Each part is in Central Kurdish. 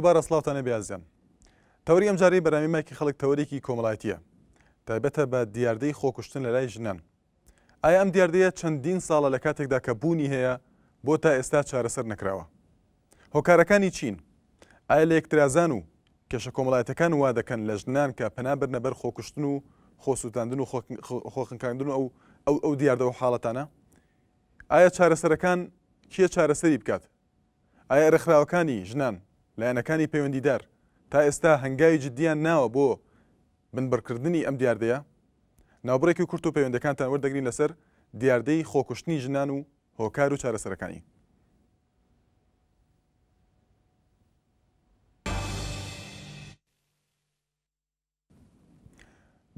دووبارە سڵاوتان لێبێ ئازیزان. تەوەری ئەمجارەی بەرنامەی مایکی خەڵک تەوەرێکی کۆمەڵایەتییە، تایبەتە بە دیاردەی خۆکوشتن لەلای ژنان. ئایا ئەم دیاردەیە چەندین ساڵە لە کاتێکدا کە بوونی هەیە بۆ تا ئێستا چارەسەر نەکراوە؟ هۆکارەکانی چین؟ ئایا لەیەکترازان و کێشە کۆمەڵایەتەکان وا دەکەن لە ژنان کە پەنا بەرنە بەر خۆکوشتن و خۆسووتاندن و خۆخنکاندن و ئەو ئەو دیاردە و حاڵەتانە؟ ئایا چارەسەرەکان کێ چارەسەری بکات؟ ئایا ڕێکخراوەکانی ژنان، لایەنەکانی پەیوەندیدار تا ئێستا هەنگاوی جددیان ناوە بۆ بنبڕکردنی ئەم دیاردەیە؟ ناوبڕێکی کورت و پەیوەندەکانتان وەردەگرین لەسەر دیاردەی خۆکوشتنی ژنان و هۆکار و چارەسەرەکانی.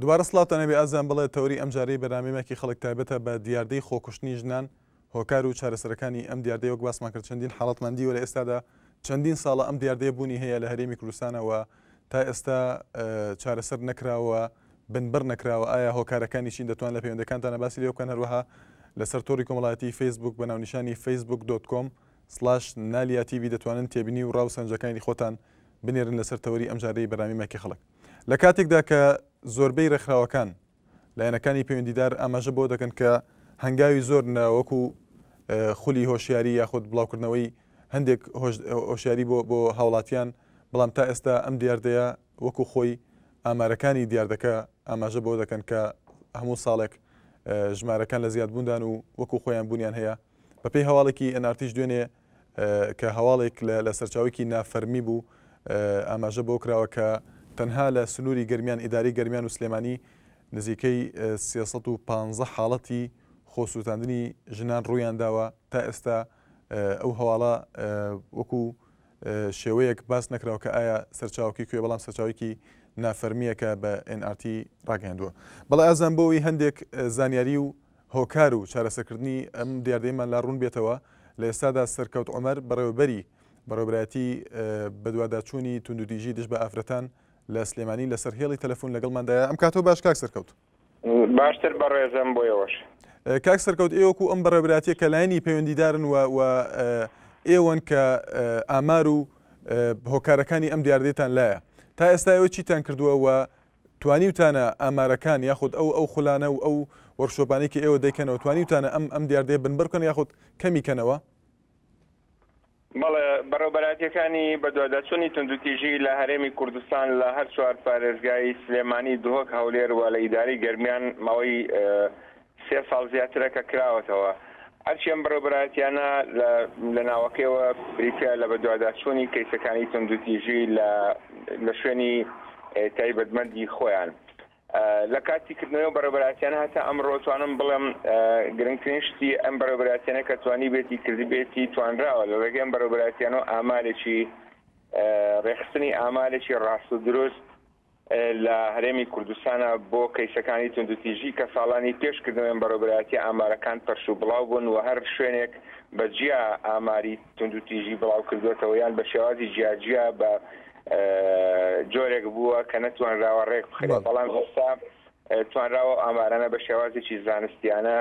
دوبارە سڵاوتان هەبێ ئازیزان بەڵێ تەوەری ئەمجارەی بەرنامەی ماکی خەڵک تایبەتە بە دیاردەی خۆکوشتنی ژنان هۆکار و چارەسەرەکانی ئەم دیاردەیە وەک باسمان کرد چەندین حاڵەتمان دیوە لە ئێستادا چەندین ساڵە ئەم دیاردەیە بوونی هەیە لە هەرێمی کوردستانەوە تا ئێستا چارەسەر نەکراوە بنبڕ نەکراوە ئایا هۆکارەکانی چین دەتوان لە پەیوەندەکانتانە باسی لێ بکەن هەروەها لەسەر تۆڕی کۆمەڵایەتی فەیسبوک بە ناونیشانی فەیسبوک dot com slash نالیا تیڤی دەتوانن تێبینی و ڕا و سەرنجەکانی خۆتان بنێرن لەسەر تەوەری ئەمجارەی بەرنامەی مایکی خەڵک. لە کاتێکدا کە زۆربەی ڕێکخراوەکان، لایەنەکانی پەیوەندیدار ئاماژە بەوە دەکەن کە هەنگاوی زۆر نراوە وەکو خولی هۆشیاری یاخود بڵاوکردنەوەی هەندێک هۆشیاری بۆ بۆ هاوڵاتیان، بەڵام تا ئێستا ئەم دیاردەیە وەکو خۆی ئامارەکانی دیاردەکە ئاماژە بەوە دەکەن کە هەموو ساڵێک ژمارەکان لە زیادبووندان و وەکو خۆیان بوونیان هەیە. بەپێی هەواڵێکی ئێن ئار تیش دوێنێ کە هەواڵێک لە سەرچاوەیەکی نافەرمی بوو ئاماژە بەوە کراوە کە تەنها لە سنووری گەرمیان ئیدارەی گەرمیان و سلێمانی نزیکەی 315 حاڵەتی خۆسووتاندنی ژنان ڕوویان داوە تا ئێستا ئەو هەواڵە وەکو شێوەیەک باس نەکراوە کە ئایا سەرچاوەکەی کوێ بەڵام سەرچاوەیەکی نافەرمیە کە بە NRT ڕاگەیاندووە بەڵێ ئازان بۆ ئەوەی هەندێک زانیاری و هۆکار و چارەسەرکردنی ئەم دیاردەیەمان لا ڕوون بێتەوە، لە ئێستادا سەرکەوت عومەر بەڕێوەبەری بەڕێوەبەرایەتی بەدواداچوونی توندوتیژی دژ بە ئافرەتان لە سلێمانی لەسەر هێڵی تەلەفون لەگەڵماندایە، ئەم کاتەو باش کاک سەرکەوت. باشتر بەڕێزم بۆ ئێوەش. کاک سەرکەوت ئێوە وەکو ئەم بەڕێوەبەرایەتیە کە لایەنی پەیوەندیدارن و و ئێوەن کە ئامار و هۆکارەکانی ئەم دیاردەیەتان لایە تا ئێستا ئێوە چیتان کردووە و توانیوتانە ئامارەکان یاخود ئەو ئەو خولانە و ئەو وۆرکشۆپانەی کە ئێوە دەیکەنەوە توانیوتانە ئەم ئەم دیاردەیە بنبڕ بکەن یاخود کەمی کەنەوە؟ بەڵێ، بەڕێوەبەرایەتییەکانی بەدواداچوونی توندوتیژی لە هەرێمی کوردستان لە هەر چوار پارێزگای سلێمانی، دهۆک، هەولێر و لە ئیدارەی گەرمیان ماوەی سێ ساڵ زیاترە کە کراوەتەوە. ئەرکی ئەم بەڕێوەبەرایەتیانە لە ناوەکەیەوە بریتییە لە بەدواداچوونی کەیسەکانی توندوتیژی لە شوێنی تایبەتمەندی خۆیان. لە کاتی کردنەوەی ئەو بەڕێوەبەرایەتیانە هەتا ئەمڕۆ توانم بڵێم گرنگترین شتی ئەم بەڕێوەبەرایەتیانە کە توانیبێتی کردبێتی توانراوە لە ڕێگەی ئەم بەڕێوەبەرایەتیانەوە ئامارێکی ڕێکخستنی ئامارێکی ڕاست و دروست لە هەرێمی کوردستانە بۆ کەیسەکانی توندوتیژی کە ساڵانی پێش کردنەوەی ئەم بەڕێوەبەرایەتیە ئامارەکان پەرش و بڵاو بوون و هەر شوێنێک بە جیا ئاماری توندوتیژی بڵاو کردووەتەوە یان بە شێوازی جیاجیا بە جۆرێک بووە کە نەتوانراوە ڕێک بخرێت بەڵام ئێستا توانراوە ئامارانە بە شێوازێکی زانستیانە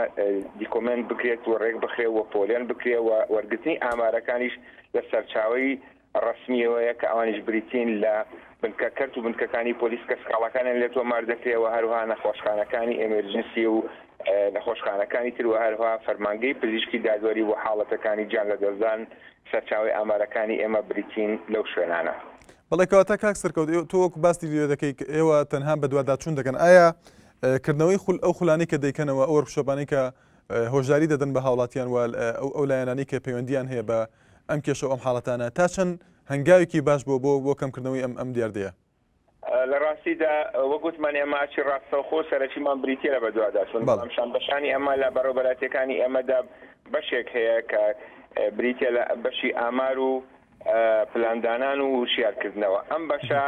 دیکۆمێنت بکرێت و ڕێک بخرێ و پۆلێن بکرێ و وەرگرتنی ئامارەکانیش لە سەرچاوەی ڕەسمییەوەیە کە ئەوانیش بریتین لە بنکە کەرت و بنکەکانی پۆلیس کە سکاڵاکانیان لێ تۆمار دەکرێ و هەروەها نەخۆشخانەکانی ئێمێرجنسی و نەخۆشخانەکانی تر و هەروەها فەرمانگەی پزیشکی دادوەری بۆ حاڵەتەکانی گیان لەدەستدان سەرچاوەی ئامارەکانی ئێمە بریتین لەو شوێنانە. بەڵێ کەواتە کاک سەرکەوت تۆ وەکو باسی لێ دەکەی کە ئێوە تەنها بەدواداچوون دەکەن ئایا کردنەوەی خول ئەو خولانەی کە دەیکەنەوە ئەو وەرکشۆپانەی کە هۆشداری دەدەن بە هاوڵاتیان و ئەو لایەنانەی کە پەیوەندیان هەیە بە ئەم کێشە و ئەم حاڵەتانە تا چەند هەنگاوێکی باش بووە بۆ بۆ کەمکردنەوەی ئەم ئەم دیاردەیە؟ لە ڕاستیدا وەک وتمان ئێمە ئەرکی ڕاستەوخۆ و سەرەکیمان بریتییە لە بەدواداچوون، بەڵام شانبەشانی ئێمە لە بەڕێوەبەرایەتییەکانی ئێمەدا بەشێک هەیە کە بریتییە لە بەشی ئامار و پلاندانان و وشیارکردنەوە. ئەم بەشە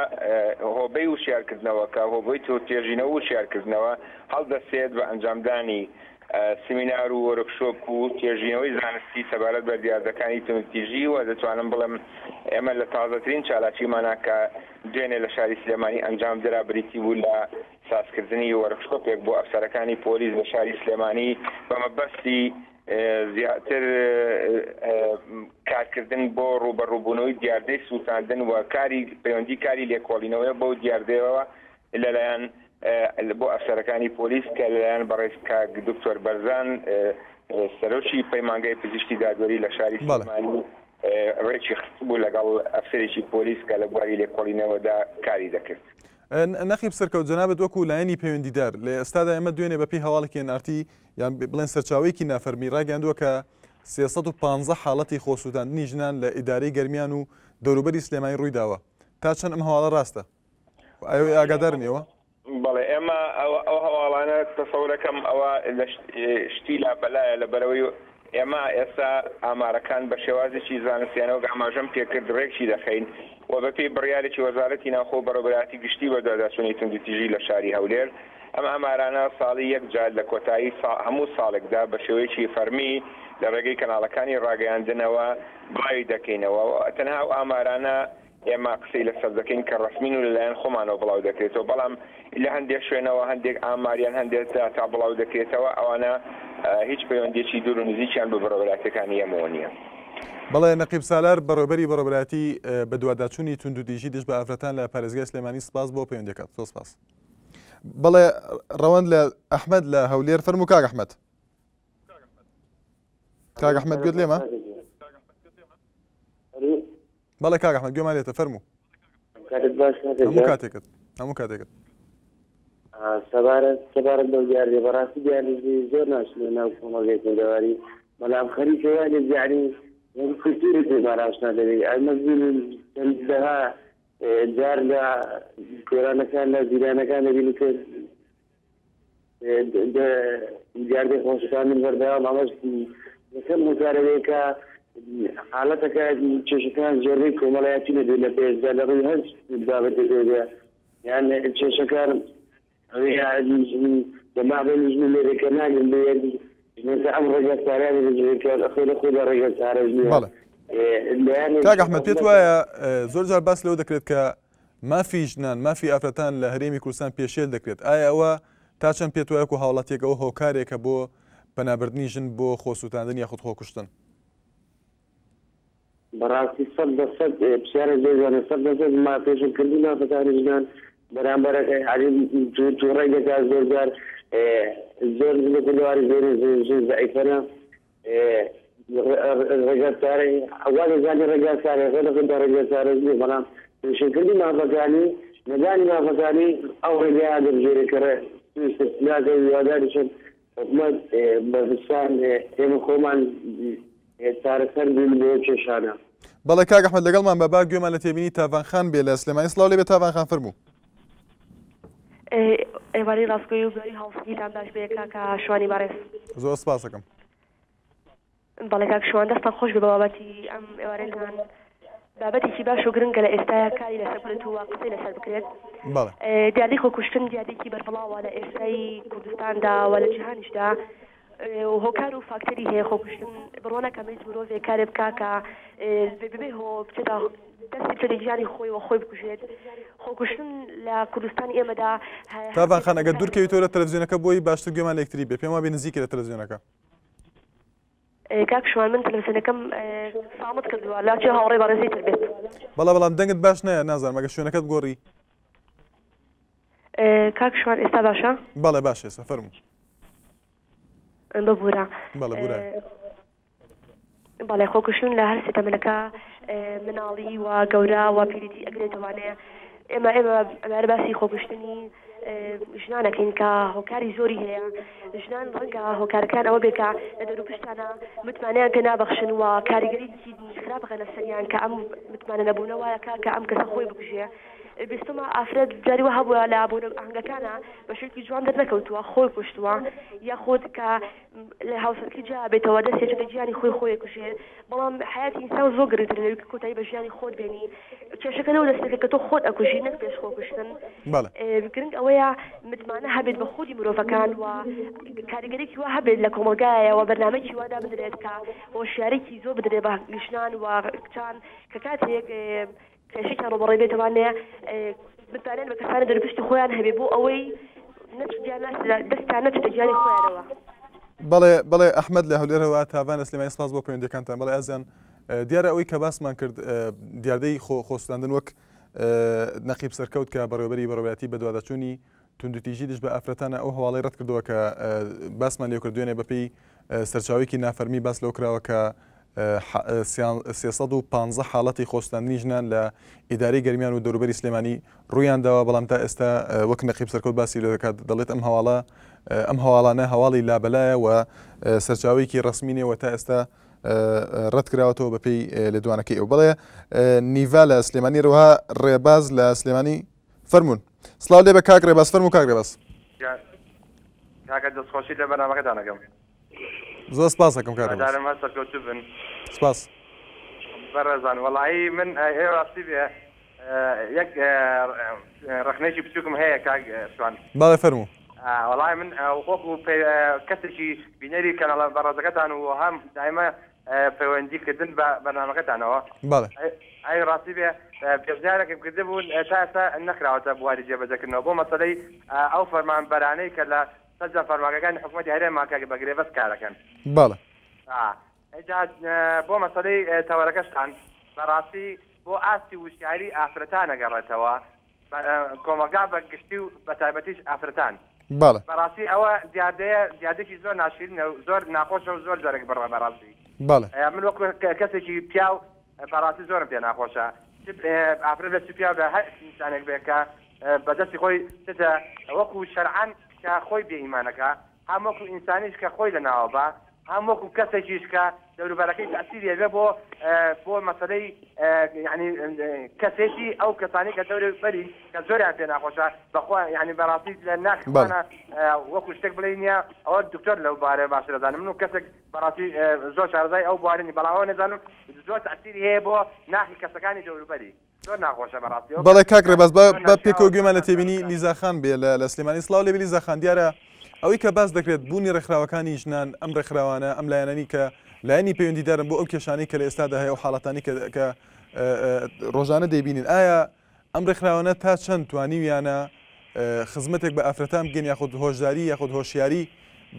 هۆبەی وشیارکردنەوەکە، هۆبەی توێژینەوە و وشیارکردنەوە هەڵدەستێت بە ئەنجامدانی سمینار و وۆرکشۆپ و توێژینەوەی زانستی سەبارەت بە دیاردەکانی توندوتیژی و دەتوانم بڵێم ئێمە لە تازەترین چالاکیمانا کە دوێنێ لە شاری سلێمانی ئەنجام درا بریتی بوو لە سازکردنی وۆرکشۆپێک بۆ ئەفسەرەکانی پۆلیس لە شاری سلێمانی بە مەبەستی. زیاتر کارکردن بۆ ڕووبەڕووبوونەوەی دیاردەی سووتاندن و کاری پەیوەندی کاری لێکۆڵینەوەیە بەو دیاردەیەوە لەلایەن بۆ ئەفسەرەکانی پۆلیس کە لەلایەن بەڕێز کاک دکتۆر بەرزان سەرۆکی پەیمانگای پزیشکی دادوەری لە شاری سلێمانی ڕێکی خستبوو لەگەڵ ئەفسەرێکی پۆلیس کە لە بواری لێکۆڵینەوەدا کاری دەکرد. نەقیب سەرکەوت جەنابت وەکو لایەنی پەیوەندیدار لە ئێستادا ئێمە دوێنێ بەپێی هەواڵێکی ئێن ئار تی یان بڵێن سەرچاوەیەکی نافەرمی ڕایگەیاندووە کە 315 حاڵەتی خۆسووتاندنی ژنان لە ئیدارەی گەرمیان و دەوروبەری سلێمانی ڕوویداوە تا چەند ئەم هەواڵە ڕاستە؟ ئەوە ئاگادارن ئێوە؟ بەڵێ ئێمە ئەو هەواڵانە تەسەورەکەم ئەوە لە شتی لابەلایە لەبەرئەوەی ئێمە ئێستا ئامارەکان بە شێوازێکی زانستیانە وەک ئاماژەم پێکرد ڕێکی دەخەین و بەپێی بڕیارێکی وەزارەتی ناوخۆ و بەڕێوەبەرایەتی گشتی بەدواداچوونی توندوتیژی لە شاری هەولێر ئەم ئامارانە ساڵی یەک جار لە کۆتایی هەموو ساڵێکدا بە شێوەیەکی فەرمی لە ڕێگەی کەناڵەکانی ڕاگەیاندنەوە بڵاوی دەکەینەوە و تەنها ئەو ئامارانە ئێمە قسەی لەسەر دەکەین کە ڕەسمین و لەلایەن خۆمانەوە بڵاو دەکرێتەوە، بەڵام لە هەندێک شوێنەوە هەندێک ئامار یان هەندێک داتا بڵاو دەکرێتەوە، ئەوانە هیچ پەیوەندییەکی دوور و نزیکیان بە بەڕێوەبەرایەتییەکانی ئێمەوە نییە. بەڵێ نەقیب سالار، بەڕێوەبەری بەڕێوەبەرایەتی بەدواداچوونی توندوتیژی دژ بە ئافرەتان لە پارێزگای سلێمانی سپاس بۆ پەیوەندییەکەت. زۆر سپاس. بەڵێ ڕەوەند لە ئەحمەد لە هەولێر، فەرموو کاک ئەحمەد. کاک ئەحمەد گوێت لێمە؟ بەڵێ کاک ئەحمەد گوێمان لێتە فەرموو. کاتت باش کاکە هەموو کاتێکت هەموو کاتێکت. سەبارەت سەبارەت بەو دیاردەیە بەڕاستی دیاردەیەکی زۆر ناشرینە ناو کۆمەڵگەی کوردەواری بەڵام خەریکە وا لێ یەعنی وەک کولتوورێک پێمان ئاشنا دەبێت ئەمە ببینین چەندەها جار لە کۆرانەکان لە جیرانەکان دەبینی کە دیاردەی خۆسوتاندن بەردەوام ئەمەش یەکەم هۆکارەوەیە کە حاڵەتەکە کێشەکان زۆربەی کۆمەڵایەتی نەبێت لە پێشدا لە ڕووی هەر بابەتێکەوە بێ یان کێشەکان لە مابەینی ژن و مێردێکە ناگرن بە یەک ژنەکە ئەم ڕێگا چارەیان دەبێت کە خۆی لە خۆیدا ڕێگا چارەش نییە بەڵێ کاک ئەحمەد پێت وایە زۆر جار باس لەوە دەکرێت کە مافی ژنان، مافی ئافرەتان لە هەرێمی کوردستان پێشێل دەکرێت، ئایا ئەوە تا چەند پێت وایە وەکو هاوڵاتیەک ئەوە هۆکارێکە بۆ پەنابردنی ژن بۆ خۆسوتاندن یاخود خۆکوشتن؟ بەڕاستی 100% پرسیارە زۆر جوانە 100% ما پێشێلکردنی مافەکانی ژنان بەرامبەرەکە یانی تووڕەی دەکات زۆر جار زۆر لە کوردەواری زۆر ژن زەعیفەنە ڕێگا چارەی وا دەزانی ڕێگا چارەی خۆ دەخۆتە ڕێگا چارەش نییە بەڵام پێشێلکردنی مافەکانی نەدانی مافەکانی ئەو ڕێگایە دەبژێرێ کە ڕێ ترسناکە و هیواداریشم حکومەت بەرپرسان ئێمە خۆمان چارەسەر بین بۆ کێشانە. بەڵێ کاک ئەحمەد لەگەڵمان بە با گوێمان لە تێبینی تاڤان خان بێ لە سلێمانی سڵاو لێبێ تاڤان خان فەرموو. ئێوارەی ڕاستگۆی و باری هاوسەنگیتان باش بێ کاکە شوانی بەڕێز. زۆر سپاسەکەم. بەڵێ کاک شوان دەستتان خۆش بێ بە بابەتی ئەم ئێوارەتان بابەتێکی باش و گرنگە لە ئێستایا کاری لەسەر بکرێت و قسەی لەسەر بکرێت. بەڵێ. دیاردەی خۆکوشتن دیاردەیەکی بەربڵاوە لە ئێستای کوردستاندا و لە جیهانیشدا هۆکار و فاکتەری هەیە خۆکوشتن بڕوا ناکەم هیچ مرۆڤێک کارێ بکا کە ببێ هۆ بچێتە دەستی بچێتە گیانی خۆی و خۆی بکوژێت خۆکوشتن لە کوردستانی ئێمەدا تاڤان خان ئەگەر دوور کەویتەوە لە تەلەفزیۆنەکە بۆی باشتر گوێمان لە یەکتری بێ پێم وابێ نزیکە لە تەلەفزیۆنەکە. کاک شوان من تەلەفزیۆنەکەم سامت کردووە لا چێ هاوڕێ بەڕێزی تر بێت. بەڵێ بەڵام دەنگت باش نایە نازانم ئەگەر شوێنەکەت بگۆڕی. کاک شوان ئێستا باشە؟ بەڵێ باشە ئێستا فەرموو. ببورە. بەڵێ بورە. بەڵێ خۆکوشتن لە هەر سێ تەمەنەکە مناڵی و گەورە و پیریتی ئەگرێتەوانەیە ئێمە ئێمە ئەمارە باسی خۆکوشتنی ژنانەکەین کە هۆکاری زۆری هەیە ژنان ڕەنگە هۆکارەکان ئەوە بێت کە لە دەوروپشتانە متمانەیان پێ نابەخشن و کاریگەریی خراپ بخەنە سەریان کە ئەم متمانە نەبوونە وایەکە کە ئەم کەسە خۆی بکوژێ بیستمە ئافرەت جاری وا هەبووە لە بۆنە ئاهەنگەکانا بە شێوەیەکی جوان دەرنەکەوتووە خۆی کوشتووە یاخود کە لە هاوسەرەکەی جیا بێتەوە دەستی ئەچێتە گیانی خۆی خۆی ئەکوژێ بەڵام حەیاتی ئینسان زۆر گرنگترە لەوەی کە کۆتایی بە ژیانی خۆت بێنی کێشەکە لەوە دەست پێ کە تۆ خۆت ئەکوژی نەک پێش خۆ کوشتن بەڵێ گرنگ ئەوەیە متمانە هەبێت بە خودی مرۆڤەکان و کاریگەرێکی وا هەبێت لە کۆمەڵگایەوە بەرنامەیەکی وا دابنرێت کە هۆشیاریی زۆر بدرێت بە ژنان و کچان کە کاتێک کێشەیەکیان ڕووبەڕووی بێتەوانێ متمانەیان بە کەسانی دەروپشتی خۆیان هەبێ بۆ ئەوەی نەچ گیان دەستیان نەچێتە گیانی خۆیانەوە. بەڵێ بەڵێ ئەحمەد لە هەولێرەوە تاڤان لە سلێمانی سپاس بۆ پەیوەندیەکانتان بەڵێ ئازیان دیارە ئەوەی کە باسمان کرد دیاردەی خۆ خۆسوتاندن وەک نەقیب سەرکەوت کە بەڕێوەبەری بەڕێوەبەرایەتی بەدواداچوونی توندوتیژی دژ بە ئافرەتانە ئەو هەواڵەی ڕەت کردەوە کە باسمان لێ کرد دوێنێ بەپێی سەرچاوەیەکی نافەرمی باس لەوە کراوە کە 315 حاڵەتی خۆسوتاندنی ژنان لە ئیدارەی گەرمیان و دەوروبەری سلێمانی ڕوویان داوە، بەڵام تا ئێستا وەک نەقیب سەرکەوت باسی لێ دەکات دەڵێت ئەم هەواڵە ئەم هەواڵانە هەواڵی لابەلایە و سەرچاوەیەکی ڕەسمی نییە و تا ئێستا ڕەت کراوەتەوە بەپێی لێدوانەکەی ئەو. بەڵێ نیڤا لە سلێمانی رەوها ڕێباز لە سلێمانی فەرموون. سڵاو لێبێ کاک ڕێباز فەرموو کاک ڕێباز. کاکە دەستخۆشی لە بەرنامەکەتان ئەکەم. زۆر سپاس ئەکەم کاک ڕێباز. هیوادارم هەر سەرکەوتوو بن. سپاس. بەڕێزان وەڵایی من ئێ ڕاستی بێ یەک ڕەخنەیەکی بچووکم هەیە کاک شوان. بەڵێ فەرموو. وەڵای من وەکو کەسێکی بینەری کەناڵە بەڕێزەکەتان و هەم دایمە پەیوەندی کردن بە بەرنامەکەتانەوە. بەڵێ. ئەی ڕاستی بێ پێشنیارێکم کردبوو تا ئێستا نەخراوەتە بواری جێبەجێکردنەوە بۆ مەسەلەی ئەو فەرمانبەرانەی کە لە سەرجەم فەرمانگەکانی حکومەتی هەرێم کە بە گرێبەست کارەکەن. بەڵێ. ئینجا بۆ مەسەلەی تەوەرەکەشتان بەڕاستی بۆ ئاستی وشیاری ئافرەتان ئەگەڕێتەوە کۆمەڵگا بە گشتی و بە تایبەتیش ئافرەتان. بەڵێ. بەڕاستی ئەوە دیاردەیە دیاردەیەکی زۆر ناشیرینە و زۆر ناخۆشە و زۆر جەرگ بڕە بەڕاستی. بەڵێ. من وەکو کەسێکی پیاو بەڕاستی زۆرم پێ ناخۆشە چ ئافرەت بێت چ پیاو بێت هەر ئینسانێک بێت کە بە دەستی خۆی چتە وەکو شەرعەن کە خۆی بێ ئیمانەکە هەم وەکو ئینسانیش کە خۆی لەناوە با هەم وەکو کەسێکیش کە دەوروبەرەکەی تەئسیری هەبێ بۆ بۆ مەسەلەی یانی کەسێتی ئەو کەسانی کە دەوری بەرین کە زۆریان پێ ناخۆشە بەخوا یانی بەڕاستی لە ناخی بەڵێ. خۆیانە وەکو شتێک بڵێی نییە ئەوە دکتۆر لەو بارەیە باشتر دەزانێ من و کەسێک بەڕاستی زۆر شارەزای ئەو بوارە نیم بەڵام ئەوە نەزانم زۆر تەئسیری هەیە بۆ ناخی کەسەکانی دەوروبەری. زۆر ناخۆشە بەڕاستی ئەو بەڵێ کاک کەسە ڕێباز با زۆر با ناشیاوە پێکەوە زۆر گوێمان لە ناشیاوە تێبینی کراوە. لیزا خان بێ لە لە سلێمانی سڵاو لێبێ لیزا خان دیارە ئەوەی کە باس دەکرێت بوونی ڕێکخراوەکانی ژنان ئەم ڕێکخراوانە ئەم لایەنانی کە لایەنی پەیوەندیدارن بۆ ئەو کێشانەی کە لە ئێستادا هەیە ئەو حاڵەتانی کە کە ڕۆژانە دەیبینین ئایا ئەم ڕێکخراوانە تا چەند توانیویانە خزمەتێک بە ئافرەتان بگەن یاخود هۆشداری یاخود هۆشیاری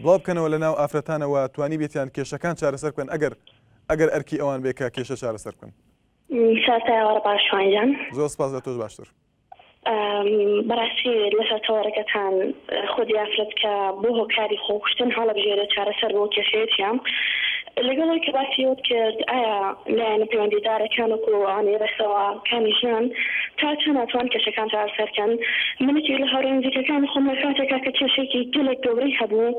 بڵاو بکەنەوە لە ناو ئافرەتانەوە توانیبێتیان کێشەکان چارەسەر بکەن ئەگەر ئەگەر ئەرکی ئەوان بێ کە کێشە چارەسەر بکەن؟ سەرەتا ئێوارە باش شوان گیان. زۆر سپاس لە تۆش باشتر. بەڕاستی لەسەر تەوەرەکەتان خودی ئافرەت کە بۆ هۆکاری خۆکوشتن هەڵەبژێرێت چارەسەر بۆ کێشەیە چیە؟ لەگەڵ ئەوەی کە باسی ئەوەت کرد ئایا لایەنە پەیوەندیدارەکان وەکو ئەوانەی ڕێکخراوەکانی ژنان تا چەند ئەتوان کێشەکان چارەسەر کەن؟ من یەکێک لە هاوڕێ نزیکەکانی خۆم لە کاتێکا کە کێشەیەکی گەلێک گەورەی هەبوو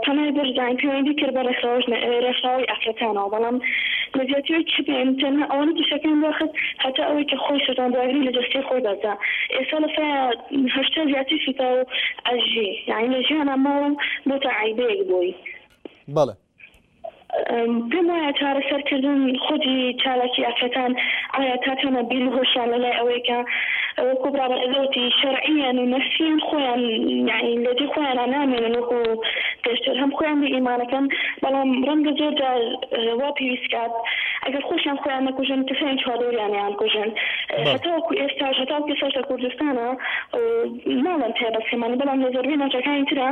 پەنای برد یانی پەیوەندی کرد بە ڕێکخراوە ژنە ڕێکخراوەی ئافرەتانەوە بەڵام لە جیاتی ئەوەی کە بێن تەنها ئەوەنە کێشەکەیان دواخست هەتا ئەوەی کە خۆی سوتاندواگری لە جەستەی خۆی بەردا ئێستا لە سایە 80 زیاتری سوتا و ئەژی یانی لە ژیانا ماوە و بۆتە عەیبەیەک بۆی. بەڵێ. پێم وایە چارەسەرکردن خودی چالاکی ئافرەتان ئایا تا چەنە بیر و هۆشیان لەلای ئەوەیە کە وەکو برا بەڕێزە وتی شەرعیەن و نەفسیەن خۆیان یانی لە جێی خۆیانا نامێنن وەکو پێشتر هەم خۆیان بێ ئیمانەکەن بەڵام ڕەنگە زۆر جار وا پێویست کات ئەگەر خۆشیان خۆیان نەکوژن کەسانی چواردەوریان ئەیانکوژن هەتاوەکو ئێستاش هەتاوەکو ئێستاش لە کوردستانا ناڵێم تایبەت سلێمانی بەڵام لە زۆربەی ناوچەکانی ترا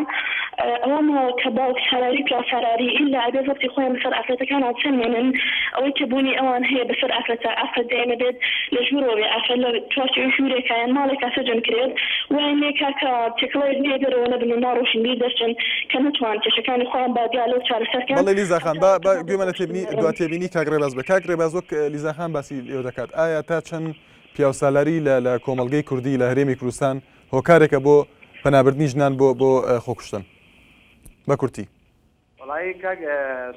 ئەوە ماوە کە باوک سالاری پیاو سالاری ئیلا ئەبێ زەبتی خۆیان بەسەر ئافرەتەکانا بسەلمێنن ئەوەی کە بوونی ئەوان هەیە بەسەر ئافرەتە ئافرەت دایمە بێت لە ژوورەوە بێ ئافرەت لە چوارچێوەی ژوورێکا یان ماڵێکا سەجن کرێت وایان لێ کا کە تێکەڵاوی دنیای دەرەوە نەبن و ناڕۆشنبیر دەرچن کە نەتوان کێشەکانی خۆیان بە دیالۆگ چارەسەر کەن بەڵێ لیزا خان با هەتا با کە گوێمان لە تێبینی دوا بەڕۆشنبیرن. تێبینی کاک ڕێباز بێ کاک ڕێباز وەک لیزا خان باسی لێوە دەکات ئایا تا چەند پیاوسالاری لە لە کۆمەڵگەی کوردی لە هەرێمی کوردستان هۆکارێکە بۆ پەنابردنی ژنان بۆ بۆ خۆکوشتن؟ بە کورتی. وەڵایی کاک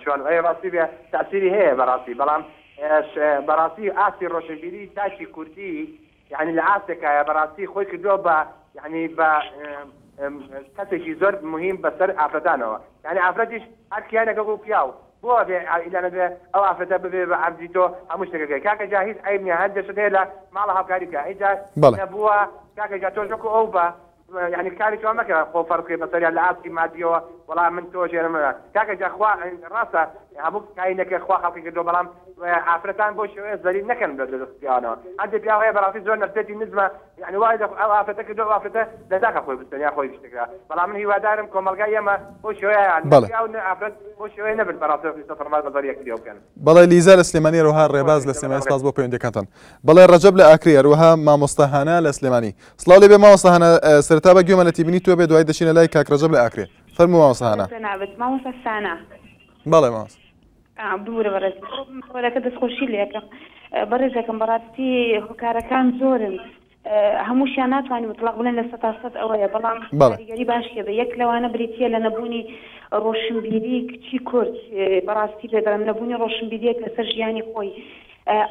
شوان ئەی ڕاستی بێ تاسیری هەیە بەڕاستی بەڵام بەڕاستی ئاستی ڕۆشنبیری تاکی کوردی یعنی لە ئاستێکایە بەڕاستی خۆی کردووە بە یعنی بە کەسێکی زۆر مهم بەسەر ئافرەتانەوە یعنی ئافرەتیش هەر کیانێکە وەکو پیاو بۆ ئەبێ ئیلا نەبێ ئەو ئافرەتە ببێ بە عەبدی تۆ هەموو شتێک ئەکەی کاکە جا هیچ عەیب نیە هەندێ شت هەیە لە ماڵە هاوکاری بکە ئینجا بەڵێ. نەبووە کاکە جا تۆش وەکو ئەو بە. یانی کارێکی وا مەکە خۆ فەرز کەی بەسەریان لە ئاستی مادیەوە وەڵا من تۆ ژێرم کاکە جا خوا ڕاستە هەموو کاینەکە خوا خەڵقی کردووە بەڵام ئافرەتان بۆ شێوەیە زەلیل نەکەن لە دەست پیاوانەوە هەندێک پیاو هەیە بەڕاستی زۆر نەفسیەتی نزمە یعنی وای لە ئەو ئافرەتە کردووە ئەو ئافرەتە لە داخە خۆی بستێنێ یا خۆی شتێکرا بەڵام من هیوادارم کۆمەڵگای ئێمە بۆ شێوەیە بەڵێ. پیاو نە ئافرەت بۆ شێوەیە نەبن بەڕاستی سەفەرمان بەزەر یەکتریەوە بکەن. بەڵێ لیزا لە سلێمانی هەروەها ڕێباز لە سلێمانی سپاس بۆ پەیوەندیەکانتان. بەڵێ ڕەجەب لە ئاکرێ هەروەها مامۆستا هانا لە سلێمانی. سڵاو لێبێ مامۆستا هانا سەرەتا با گوێمان لە تیبینی تۆ بێ دوایی دەچینە لای کاک ڕەجەب لە ئاکرێ. فەرموو مامۆستا هانا. جەنابت مامۆستا سانا. بەڵێ مامۆستا. ببورە بەڕێز بڕۆ دەستخۆشی لێکەم بەڕێزەکەم بەڕاستی هۆکارەکان زۆرن هەمووشیان ناتوانین مطلق بڵێن 100% ئەوەیە بەڵام کاریگەری باشیە بە یەک لەوانە بریتییە لە نەبوونی ڕۆشنبیری کچی کورد بەڕاستی پێ دەڵێم نەبوونی ڕۆشنبیریەک لەسەر ژیانی خۆی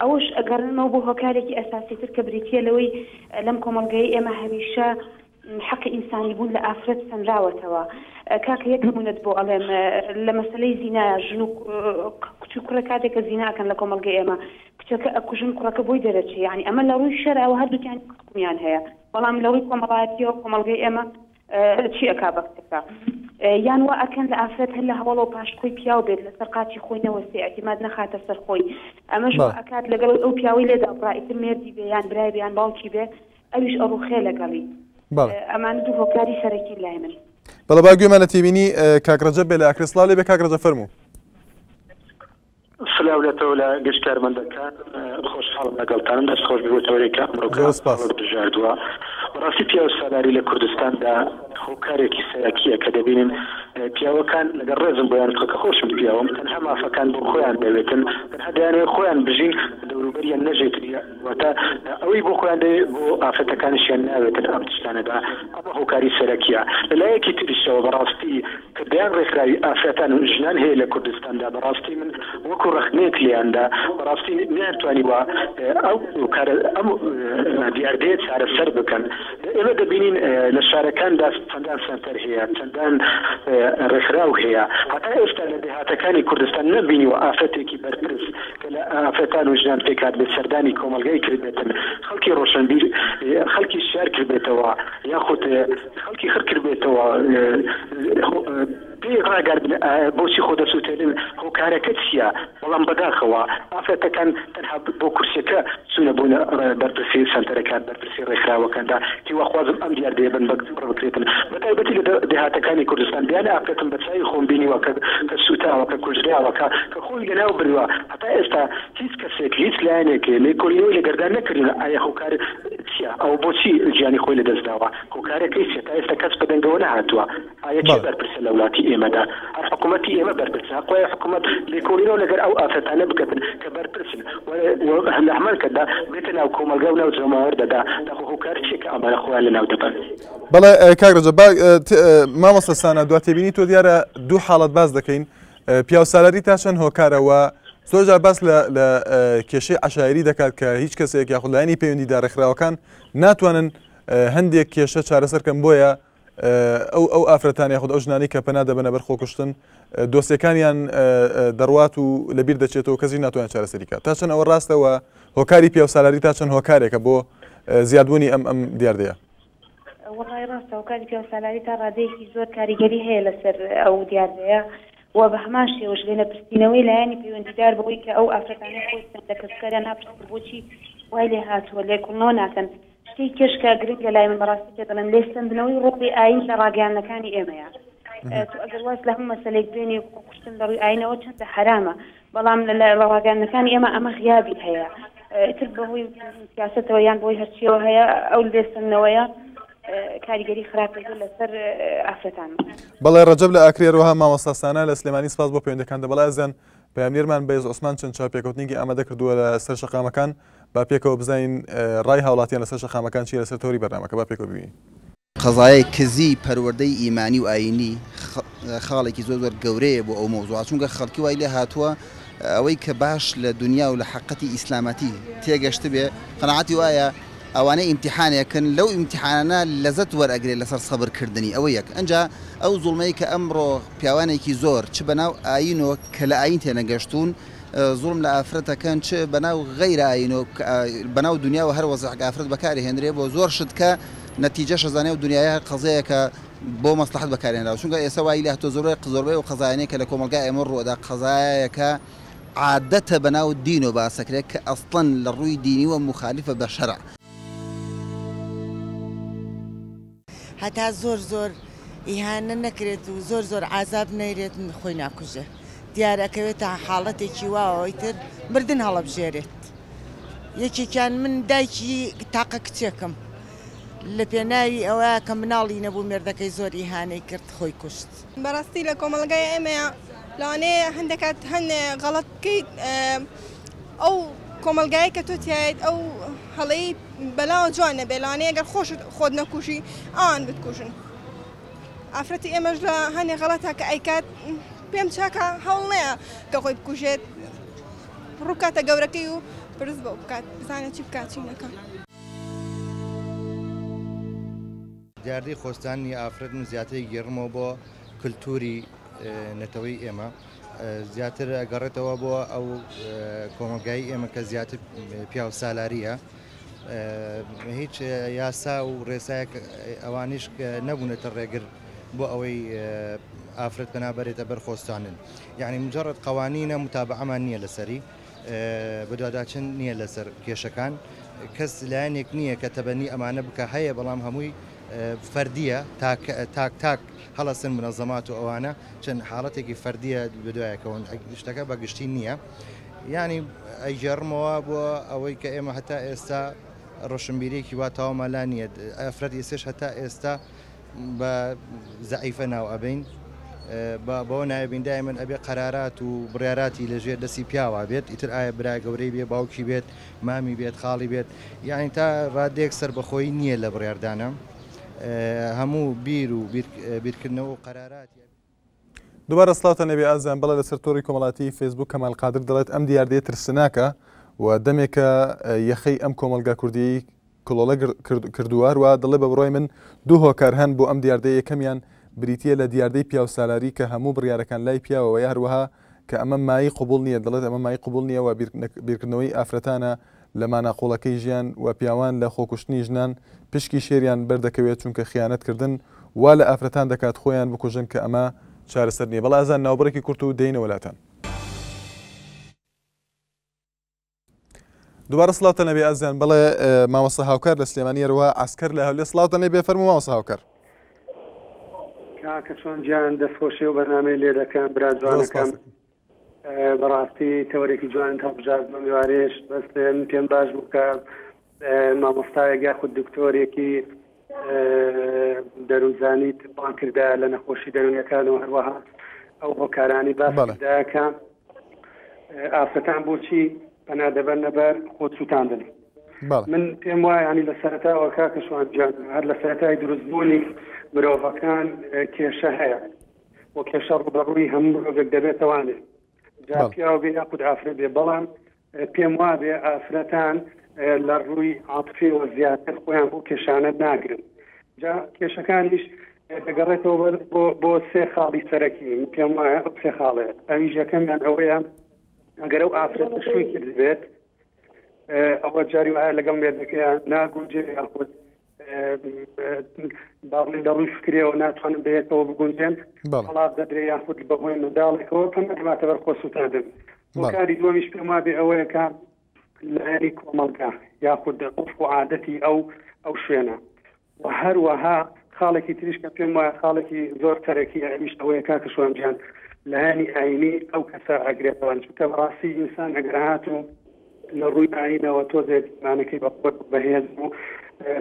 ئەوەش ئەگەڕێنمەوە بۆ هۆکارێکی ئەساسی تر کە بریتییە لەوەی لەم کۆمەڵگەی ئێمە هەمیشە حەقی ئینسانی بوون لە ئافرەت سەنراوەتەوە. کاکە یەک نمونەت بۆ ئەڵێم لە مەسەلەی زینایە ژن و کچ و کوڕێک کاتێک کە زینا ئەکەن لە کۆمەڵگەی ئێمە کچەکە ئەکوژن کوڕەکە بۆی دەرەچێ یانی ئەمە لە ڕووی شەرعەوە هەردووکیان حوکمیان هەیە بەڵام لە ڕووی کۆمەڵایەتیەوە کۆمەڵگەی ئێمە چی ئەکا بە کچەکە یان وا ئەکەن لە ئافرەت هەر لە هەوەڵەوە پاشکۆی پیاو بێت لەسەر قاچی خۆی نەوەستێ ئیعتیماد نەخاتە سەر خۆی ئەمەش وا ئەکات لەگەڵ ئەو پیاوەی لێ دابڕا ئیتر مێردی بێ یان برای بێ یان باوکی بێ ئەویش ئەڕوخێ لەگەڵی. بەڵێ. ئەمانە دوو هۆکاری سەرەکین لای من. بەڵێ با گوێمان لە تێبینی کاک ڕەجەب بێ لە ئاکرێ. سڵاو لێ بێ کاک ڕەجەب فەرموو. سلاو لە تۆ لە گشت کارمەندەکان خۆشحاڵم لەگەڵتانم دەست خۆش بێ بۆ تەوەرێک کە ئەمڕۆ زۆر سپاس. هەڵت بژاردووە بەڕاستی پیاو سالاری لە کوردستاندا هۆکارێکی سەرەکیە کە دەبینین پیاوەکان لەگەڵ ڕێزم بۆیان کە خۆشم پیاوم تەنها مافەکان بۆ خۆیان دەوێتن تەنها دەیانەوێت خۆیان بژین دەوروبەریان نەژێتن واتە ئەوەی بۆ خۆیان دەوێت بۆ ئافرەتەکانیشیان ناوێتن ئەم تشتانەدا ئەمە هۆکاری سەرەکیە لە لایەکی تریشەوە بەڕاستی کە دەیان ڕێکخراوی ئافرەتان و ژنان هەیە لە کوردستاندا بەڕاستی من وەکو ڕەخنەیەک لێیاندا بەڕاستی نەیانتوانیوە ئەو کارە ئەم دیاردەیە چارەسەر بکەن ئێمە دەبینین لە شارەکاندا چەندان سەنتەر هەیە چەندان ڕێکخراو هەیە هەتا ئێستا لە دێهاتەکانی کوردستان نەمبینیوە ئافرەتێکی بەرپرس کە لە ئافرەتان و ژنان پێکهاتبێت سەردانی کۆمەڵگای کردبێتن خەڵکی ڕۆشنبیر خەڵکی شیار کردبێتەوە یاخود خەڵکی خڕ کردبێتەوە پێی ڕاگەردن بۆچی خۆ دەسوتێنن هۆکارەکە چییە بەڵام بەداخەوە ئافرەتەکان تەنها بۆ کورسیەکە چوونە بوونە بەرپرسی سەنتەرەکان بەرپرسی ڕێکخراوەکاندا هیواخوازم ئەم دیاردەیە بن بڕ بکرێتن بەتایبەتی لە دێهاتەکانی کوردستان دەیان ئافرەتم بە چاوی خۆم بینیوە کە کە سووتاوە کە کوژراوە کە کە خۆی لەناو بردوە هەتا ئێستا هیچ کەسێک هیچ لایەنێک لێکۆلینەوەی لەگەردا نەکردوە ئایا هۆکار چیە ئەو بۆچی گیانی خۆی لەدەست داوە هۆکارەکەی چیە تا ئێستا کەس بەدەنگەوە نەهاتوە ئایا کێ بەرپرسە لە ولاتی ئێمەدا هەر حکومەتی ئێمە بەرپرسە هەقوایە حکومەت لێکۆلینەوە لەگەر ئەو ئافرەتانە بکەتن کە بەرپرسن و لە هەمان کاتدا بێتە ناو کۆمەلگا و ناو جەماوەر دەدا داخۆ هۆکار چیە کە ئەمانە خۆیان لەناو دەبەن. بەڵێ کاک ڕەجەب با مامۆستا سانا دوا تێبینی تۆ دیارە دوو حاڵەت باس دەکەین پیاوسالاری تا چەند هۆکارە و زۆر جار باس لە لە کێشەی عەشایری دەکات کە هیچ کەسێک یاخود لایەنی پەیوەندیدار ڕێکخراوەکان ناتوانن هەندێک کێشە چارەسەر کەن بۆیە ئەو ئەو ئافرەتان یاخود ئەو ژنانی کە پەنا دەبەنە بەر خۆکوشتن دۆسیەکانیان دەڕوات و لەبیر دەچێتەوە کەسی ناتوانێت چارەسەری کات تا چەند ئەوە ڕاستەوە هۆکاری پیاوسالاری تا چەند هۆکارێکە بۆ زیادبوونی ئەم ئەم دیاردەیە؟ وەڵای ڕاستە هۆکاری پیاوسالاری تا ڕادەیەکی زۆر کاریگەری هەیە لەسەر ئەو دیاردەیە و بە هەمان شێوەش لێنەپرسینەوەی لایەنی پەیوەندیدار بەوەی کە ئەو ئافرەتانەی خۆیان لە کەسوکاریان ناپرسن بۆچی وای لێ هاتووە لێکۆڵنەوە ناکەن شتێکی کێش کە گرنگە لای من بەڕاستی پێ دەڵێم لێسەندنەوەی ڕۆڵی ئایین لە ڕاگەیاندنەکانی ئێمەیە تۆ ئەگەر واز لە هەموو مەسەلەیەک بێنی خۆکوشتن لە ڕووی ئایینەوە چەندە حەرامە بەڵام لە ڕاگەیاندنەکانی ئێمە ئەمە غیابی هەیە ئیتر بەهۆی سیاسەتەوە یان بۆی هەرچیەوە هەیە ئەو لێسەندنەوەیە کاریگەری خراپی زۆر لەسەر ئافرەتان. بەڵێ ڕەجەب لە ئاکرێ هەروەها مامۆستا سانا لە سلێمانی سپاس بۆ پەیوەندەکانتە بەڵێ ئازیزان پەیامنێرمان بەیز عوسمان چەند چاوپێکەوتنێکی ئامادە کردووە لە سەر شەقامەکان با پێکەوە بزانین ڕای هاوڵاتیان لەسەر شەقامەکان چییە لەسەر تەوەری بەرنامەکە با پێکەوە ببینین. قەزایای کزی پەروەردەی ئیمانی و ئایینی خاڵێکی زۆر زۆر گەورەیە بۆ ئەو مەوزوعە چونکە خەڵکی وای لێ هاتووە ئەوەی کە باش لە دونیا و لە حەقەتی ئیسلامەتی تێگەشتبێ قەناعەتی وایە ئەوانە ئیمتیحانێکن لەو ئیمتیحانانە لەزەت وەرئەگرێ لەسەر سەبر کردنی ئەوە یەک ئەنجا ئەو زوڵمەی کە ئەمڕۆ پیاوانێکی زۆر چ بەناو ئایینۆ کە لە ئایین تێنەگەشتوون زوڵم لە ئافرەت ئەکەن چ بەناو غەیرە ئایین و بەناو دونیاوە هەر وەزعێک ئافرەت بەکارهێنرێ بۆ زۆر شت کە نەتیجەش ئەزانێ ئەو دنیایە هەر قەزەیەکە بۆ مەسڵەحەت بەکارهێنراوە چونکە ئێستا وای لێهاتووە زۆربەی زۆربەی ئەو قەزایانەی کە لە کۆمەڵگای ئێمە ڕووئەدا قەزایەکە عادەتە بەناو دینەوە باسەکرێت کە ئەسڵەن لە ڕووی دینیوە موخالیفە بە شەرع. هەتا زۆر زۆر ئیهانە نەکرێت و زۆر زۆر عازاب نەیرێت خۆی ناکوژێ دیار ئەکەوێتە حاڵەتێکی واوە ئیتر مردن هەڵەبژێرێت یەکێکیان من دایکی تاقە کچێکم لە پێناوی ئەوە کە مناڵی نەبوو مێردەکەی زۆر ئیهانەی کرد خۆی کوشت. بەڕاستی لە کۆمەڵگای ئێمەیا لەوانەیە هەندێک کات هەندێ غەڵەت بکەیت ئەو کۆمەڵگایە کە تۆ تیایت ئەو هەڵەی بەلاوە جوان نەبێ لەوانەیە گەر خۆشت خۆت نەکوژی ئەوان بتکوژن ئافرەتی ئێمەش لە هەنێ غەڵەتە کە ئەیکات پێم چاکە هەوڵ نەیە کە خۆی بکوژێت ڕووکاتە گەورەکەی و پرس بۆ بکات بزانێت چی بکات چی نەکات. دیاردەی خۆستانی ئافرەت من زیاتر گێڕمەوە بۆ کلتوری نەتەوەی ئێمە زیاتر ئەگەڕێتەوە بۆ ئەو کۆمەڵگای ئێمە کە زیاتر پیاو سالاریە هیچ یاسا و ڕێسایەک ئەوانیش نەبوونەتە ڕێگر بۆ ئەوەی ئافرەت پەنابەرێتە بەر خۆستانن یعنی مجرد قوانینە متابعەمان نییە لەسەری بەدواداچن نییە لەسەر کێشەکان کەس لایەنێک نییە کە تەبەنی ئەمانە بکە هەیە بەڵام هەمووی فەردیە تاک تاک تاک هەڵەسن منەزەمات و ئەوانە چەند حاڵەتێکی فەردیە بەدوایەکەون شتەکە بە گشتی نییە یعنی ئەیگێڕمەوە بۆ ئەوەی کە ئێمە هەتا ئێستا ڕۆشنبیرێکی وا تەواومان لا نییە ئافرەت ئێستش هەتا ئێستا بە زەعیفە ناو ئەبەین بەوە ناوێبین دایمەن ئەبێ قەرارات و بڕیاراتی لەژێر دەستی پیاوا بێت ئیتر ئایا برا گەورەی بێ باوکی بێت مامی بێت خاڵی بێت یعنی تا ڕادێک سەربەخۆیی نییە لە بڕیاردانە هەموو بیر و بیرکردنەوە و قەراراتی دوبارە سڵاوتان لێبێ ئازیزان بەڵێ لەسەر تۆڕی کۆمەڵاتی فەیسبوک کەمال قادر دەڵێت ئەم دیاردەیە ترسناکە و دەمێکە یەخەی ئەم کۆمەڵگا کوردیی کڵۆڵە کردووە هەروە دەڵێ بە بڕای من دوو هۆکار هەن بۆ ئەم دیاردەیە یەکەمیان بریتییە لە دیاردەی پیاوسالاری کە هەموو بڕیارەکان لای پیاوەوەیە هەروەها کە ئەمە مایەی قبوڵ نییە دەڵێت ئەمە مایەی قبوڵ نییە و بیرکردنەوەی ئافرەتانە لە مانا قوڵەکەی ژیان و پیاوان لە خۆکوشتنی ژنان پشکی شێریان بەردەکەوێت چونکە خیانەت کردن وا لە ئافرەتان دەکات خۆیان بکوژن کە ئەمە چارەسەر نییە بەڵێ ئازان ناوبڕێکی کورت و دێینەوە لاتان. دوبارە سڵاوتان لەبێ ئازیان بەڵێ مامۆستا هاوکار لە سلێمانی هەروەها عەسکەر لە هەولێر سڵاوتان لێ بێ فەرموو مامۆستا هاوکار. کاکە چۆن گیان دەستخۆشی و بەرنامەی لێ دەکەم برا جوانەکەم بەڕاستی تەوەرێکی جوانت هەڵبژارد بۆ میوارێش بەس من پێم باش بوو کە مامۆستایەک یاخود دکتۆرێکی دەروونزانیت بانگ کردا لە نەخۆشی دەروونیەکان و هەروەها ئەو هۆکارانی باس کردایە کە ئافرەتان بۆچی پەنا دەبەنە بەر خۆ سووتاندن من پێم وایە ینی لە سەرەتاوە کاکە شوان گیان هەر لە سەرەتای دروستبوونی مرۆڤەکان کێشە هەیە و کێشە ڕووبەڕووی هەموو مرۆڤێک دەبێتەوانێ جا پیاو بێ یاخود ئافرەت بێ بەڵام پێم وابێ ئافرەتان لە ڕووی عاتفیەوە زیاتر خۆیان بۆ کێشانە ناگرن جا کێشەکانیش دەگەڕێتەوە بۆ بۆ سێ خاڵی سەرەکی من پێم وایە ئەو سێ خاڵێ ئەویش یەکەمیان ئەوەیە ئەگەر ئەو ئافرەتە شووی کردبێت ئەوە جاری وایە لەگەڵ مێردەکەیان ناگونجێ یاخود با بڵێین لە ڕووی فکرەوە ناتوانن بەیەکەوە بگونجێن تەڵاق دەدرێ یاخود بەهۆی منداڵێکەوە پەنا دەباتە بەر خۆسووتاندن هۆکاری دووەمیش پێم وابێ ئەوەیە کە لایەنی کۆمەڵگا یاخود عورف و عادەتی ئەو ئەو شوێنە و هەروەها خاڵێکی تریش کە پێم وایە خاڵێکی زۆر سەرەکی ئەویش ئەوەیە کاکە شوان گیان لایەنی ئایینی ئەو کەسە ئەگرێتەوە چونکە بەڕاستی ئینسان ئەگەر هاتوو لە ڕووی ئاینەوە تۆزێک ئیمانەکەی بە قوت بەهێز بوو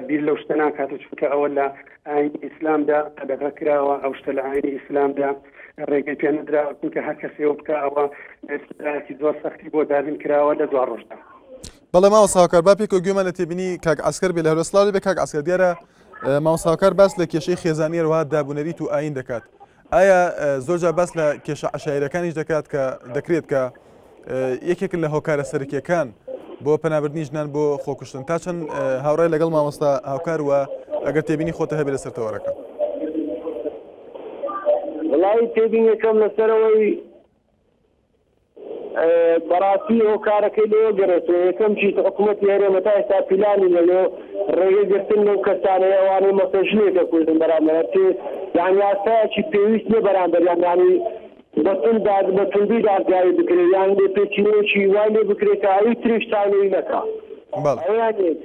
بیر لەو شتە ناکات و چونکە ئەوە لە ئاینی ئیسلامدا قەدەغە کراوە ئەو شتە لە ئاینی ئیسلامدا ڕێگەی پێ نەدراوە چونکە هەر کەسێ ئەو بکا ئەوە سزایەکی زۆر سەختی بۆ دابین کراوە لە دوا ڕۆژدا. بەڵێ مامۆستا هاوکار با پێکەوە گوێمان لە تێبینی کاک عەسکەر بێ لە هەولێر سڵاو لێ بێ کاک عەسکەر دیارە مامۆستا هاوکار باس لە کێشەی خێزانی هەروەها دابونەریت و ئاین دەکات ئایا زۆرجار باس لە کێشە عەشایرەکانیش دەکات کە دەکرێت کە یەکێکن لە هۆکارە سەرەکیەکان بۆ پەنابردنی ژنان بۆ خۆکوشتن تا چەند هاوڕای لەگەڵ مامۆستا هاوکار و ئەگەر تێبینی خۆتە هەبێ لەسەر تەوەرەکە. وەڵایی تێبینیەکەم لەسەرەوەی. بەڕاستی هۆکارەکەی لەوە گەڕێتەوە یەکەم چیز حکوومەتی هەرێمە تا ئێستا پیلانی نەبێ ڕێگە گرتن لەو کەسانەی ئەوانەی مەسە ژنێک دەکوژن بەرامبەر هەرچی یانی یاسایەکی پێویست نیە بەرامبەریان یانی بە توند داد بە توندی دادگایی بکرێ یان لێپێچینەوەکی وای لێ بکرێ کە ئەوی تریش چاو لێی نەکا بەڵێ. ئەوەیان یەک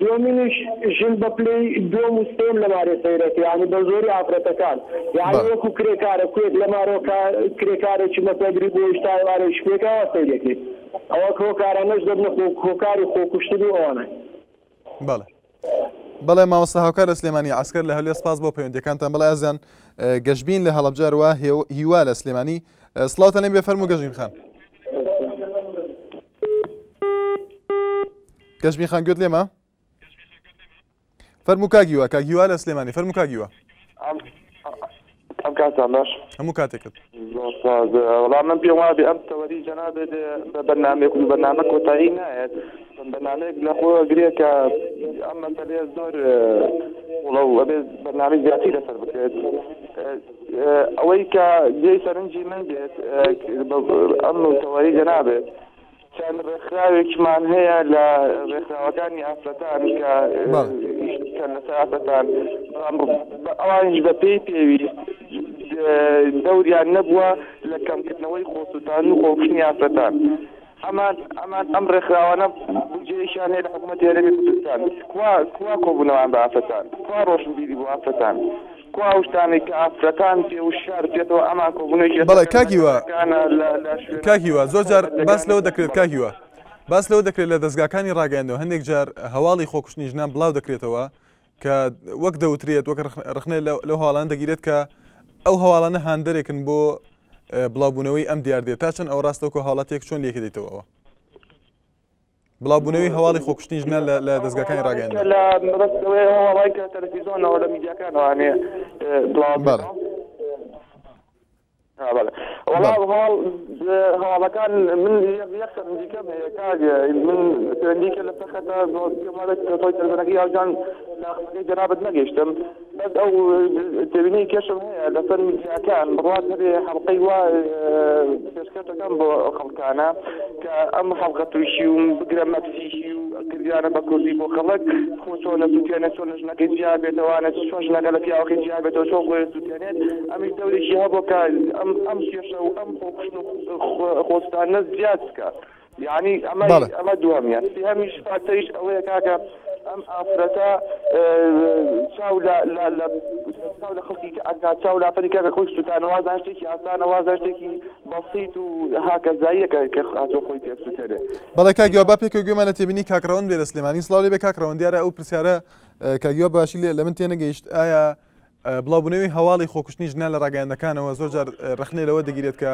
دووەمینیش ژن بە پلەی دووەم و سێیەم لە مارێ سەیرەکە یانی بە زۆری ئافرەتەکان یانی بەڵێ. وەکو کرێکارە کوێک لە مارۆ کە کرێکارێکی مەسەگری بۆ ئیش تا ئێوارێکی پێکا وا سەیرەکەی ئەوە هۆکارانەش دەبنە خۆ هۆکاری خۆکوشتن و ئەوانە. بەڵێ. بەڵێ مامۆستا هاوکار لە سلێمانی عەسکەر لە هەولێر سپاس بۆ پەیوەندیەکانتان بەڵێ ئازیزان گەشبین لە هەڵەبجە هەروە هیوا لە سلێمانی سڵاوتان لێ بێ فەرموو گەشبین خان گەشبین خان گوێت لێمە فەرموو کاک هیوا کاک هیوا لە سلێمانی فەرموو کاک هیوا ئەم کاتان باش هەموو کاتێکت زۆر سپاس وەڵا من پێم وابێ ئەم تەوەری جەنابێت بە بەرنامەیەک و بەرنامە کۆتایی نایەت بەرنامەیەک لە خۆ گرێ کە ئەم مەسەلەیە زۆر قوڵە و ئەبێ بەرنامەی زیاتری لەسەر بکرێت ئەوەی کە جێی سەرنجی من بێت ئەم تەوەری جەنابێت چەند ڕێکخراوێکمان هەیە لە ڕێکخراوەکانی ئافرەتان کە ئیش بکەن لەسەر ئافرەتان، بەڵام ئەوانیش بە پێی پێویست دەوریان نەبووە لە کەمکردنەوەی خۆسووتاندن و خۆکوشتنی ئافرەتان. ئەمان ئەمان ئەم ڕێکخراوانە بودجەیەکیان هەیە لە حکوومەتی هەرێمی کوردستان، کوا کوا کۆبوونەوەیان بە ئافرەتان؟ کوا ڕۆشنبیری بۆ ئافرەتان؟ کوا ئەو شتانەی کە ئافرەتان پێ وشیار بکرێتەوە ئەمان کۆبوونەوەیەکی بەڵێ کاک هیوا لەسەر لە لە شوێنە کاک هیوا زۆر جار باس لەوە تایبەتەکانی دەکرێت کاک هیوا باس لەوە دەکرێت لە دەزگاکانی ڕاگەیاندنەوە هەندێک جار هەواڵی خۆکوشتنی ژنان بڵاو دەکرێتەوە کە وەک دەوترێت وەک ڕەخنە لەو هەواڵانە دەگیرێت کە ئەو هەواڵانە هاندەرێکن بۆ بڵاوبوونەوەی ئەم دیاردەیە تا چەند ئەوە ڕاستە وەکو هاوڵاتیەک چۆن لێکی دەیتەوە ئەوە؟ بڵاوبوونەوەی هەواڵی خۆکوشتنی ژنان لە دەزگاکانی ڕاگەیاندن. لە مەبەست ئەوەیە ئەو هەواڵەی کە تەلەفیزۆنەوە لە میدیاکانەوە بڵاو بەڵێ. بەڵێ وەڵا هەواڵ هەواڵەکان من یەک سەرنجی کەم هەیە کاک من پەیوەندی کە لەسەر خەتە زۆر پێم وابێت کە تۆی تەلەفۆنەکەی هاوجان لە قسەکەی جەنابت نەگەیشتم بەس ئەو تێبینی کەشم هەیە لەسەر میدیاکان بڕوات هەبێ حەڵقەی وا پێشکەش دەکەم بۆ خەڵکانە کە ئەم حەڵقە تورکی و بگرە مەکسیکی و کردیانە بە کوردی بۆ خەڵک خۆ چۆن ئەسوتێنێت چۆن لە ژنەکەی جیا بێتەوانێت چۆن ژنەکە لە پیاوەکەی جیا بێتەوە چۆن خۆی ئەسوتێنێت ئەمیش دەورێکی هەبوو کە ئەم ئەم کێشە و ئەم خۆکوشتن و خۆسوتاندنە زیاد بکات. یانی ئەمە بەڵێ. ئەمە دووهەمیان سێهەمیش فاکتەریش ئەوەیە کاکە ئەم ئافرەتە چاو لە لە لە چاو لە خەڵکی کە ئەکات چاو لە ئافرەتی کاکە خۆی سوتانە وازان شتێکی ئاسانە وازان شتێکی بەسیت و هاکەزاییە کە کە هاتووە خۆی پێ بسوتێنێ. بەڵێ کاک هیوا با پێکەوە گوێمان لە تێبینی کاک ڕەوەند بێ لە سلێمانی سڵاو لێ بێ کاک ڕەوەند دیارە ئەو پرسیارە کاک هیوا باشی لێ لە من تێنەگەیشت ئایا بڵاوبوونەوەی هەواڵی خۆکوشتنی ژنان لە ڕاگەیاندنەکانەوە زۆر جار ڕەخنەی لەوە دەگیرێت کە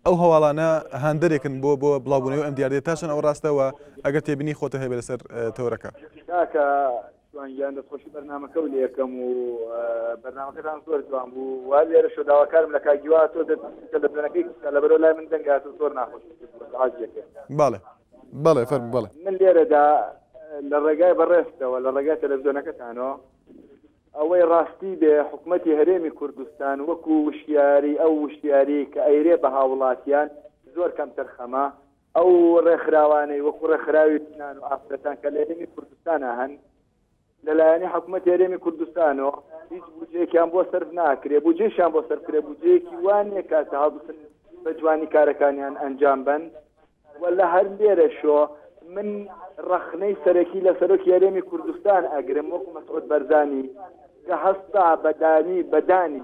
ئەو هەواڵانە هاندەرێکن بۆ بۆ بڵاوبوونەوەی ئەم دیاردەیە تا چەند ئەوە ڕاستە و ئەگەر تێبینی خۆتە هەبێ لەسەر تەوەرەکە. کاکە شوان گیان دەستخۆشی بەرنامەکەو لێکەم و بەرنامەکەتان زۆر جوان بوو و هەر لێرەشەوە داواکارم لە کاک هیوا تۆ تەلەفزیۆنەکەی کە لەبەرەوە لای من دەنگ هاتوو زۆر ناخۆشی کردووە ئەزعاجی ئەکەم. بەڵێ بەڵێ فەرموو بەڵێ. من لێرەدا لە ڕێگای بەڕێزتەوە لە ڕێگای تەلەفزیۆنەکەتانەوە ئەوەی ڕاستی بێ حکومەتی هەرێمی کوردستان وەکو وشیاری ئەو وشیاری کە ئەیرێ بە هاوڵاتیان زۆر کەمتەرخەمە ئەو ڕێکخراوانەی وەکو ڕێکخراوی ژنان و ئافرەتان کە لە هەرێمی کوردستانا هەن لەلایەنی حکومەتی هەرێمی کوردستانەوە هیچ بودجەیەکیان بۆ سەرف ناکرێ بودجەیشیان بۆ سەرف کرێ بودجەیەکی وا نییە کە هەڵبسن بە جوانی کارەکانیان ئەنجام بەن و لە هەر لێرەشۆ من ڕەخنەی سەرەکی لە سەرۆکی هەرێمی کوردستان ئەگرم وەکو مەسعود بەرزانی کە هەستا بەدانی بەدانی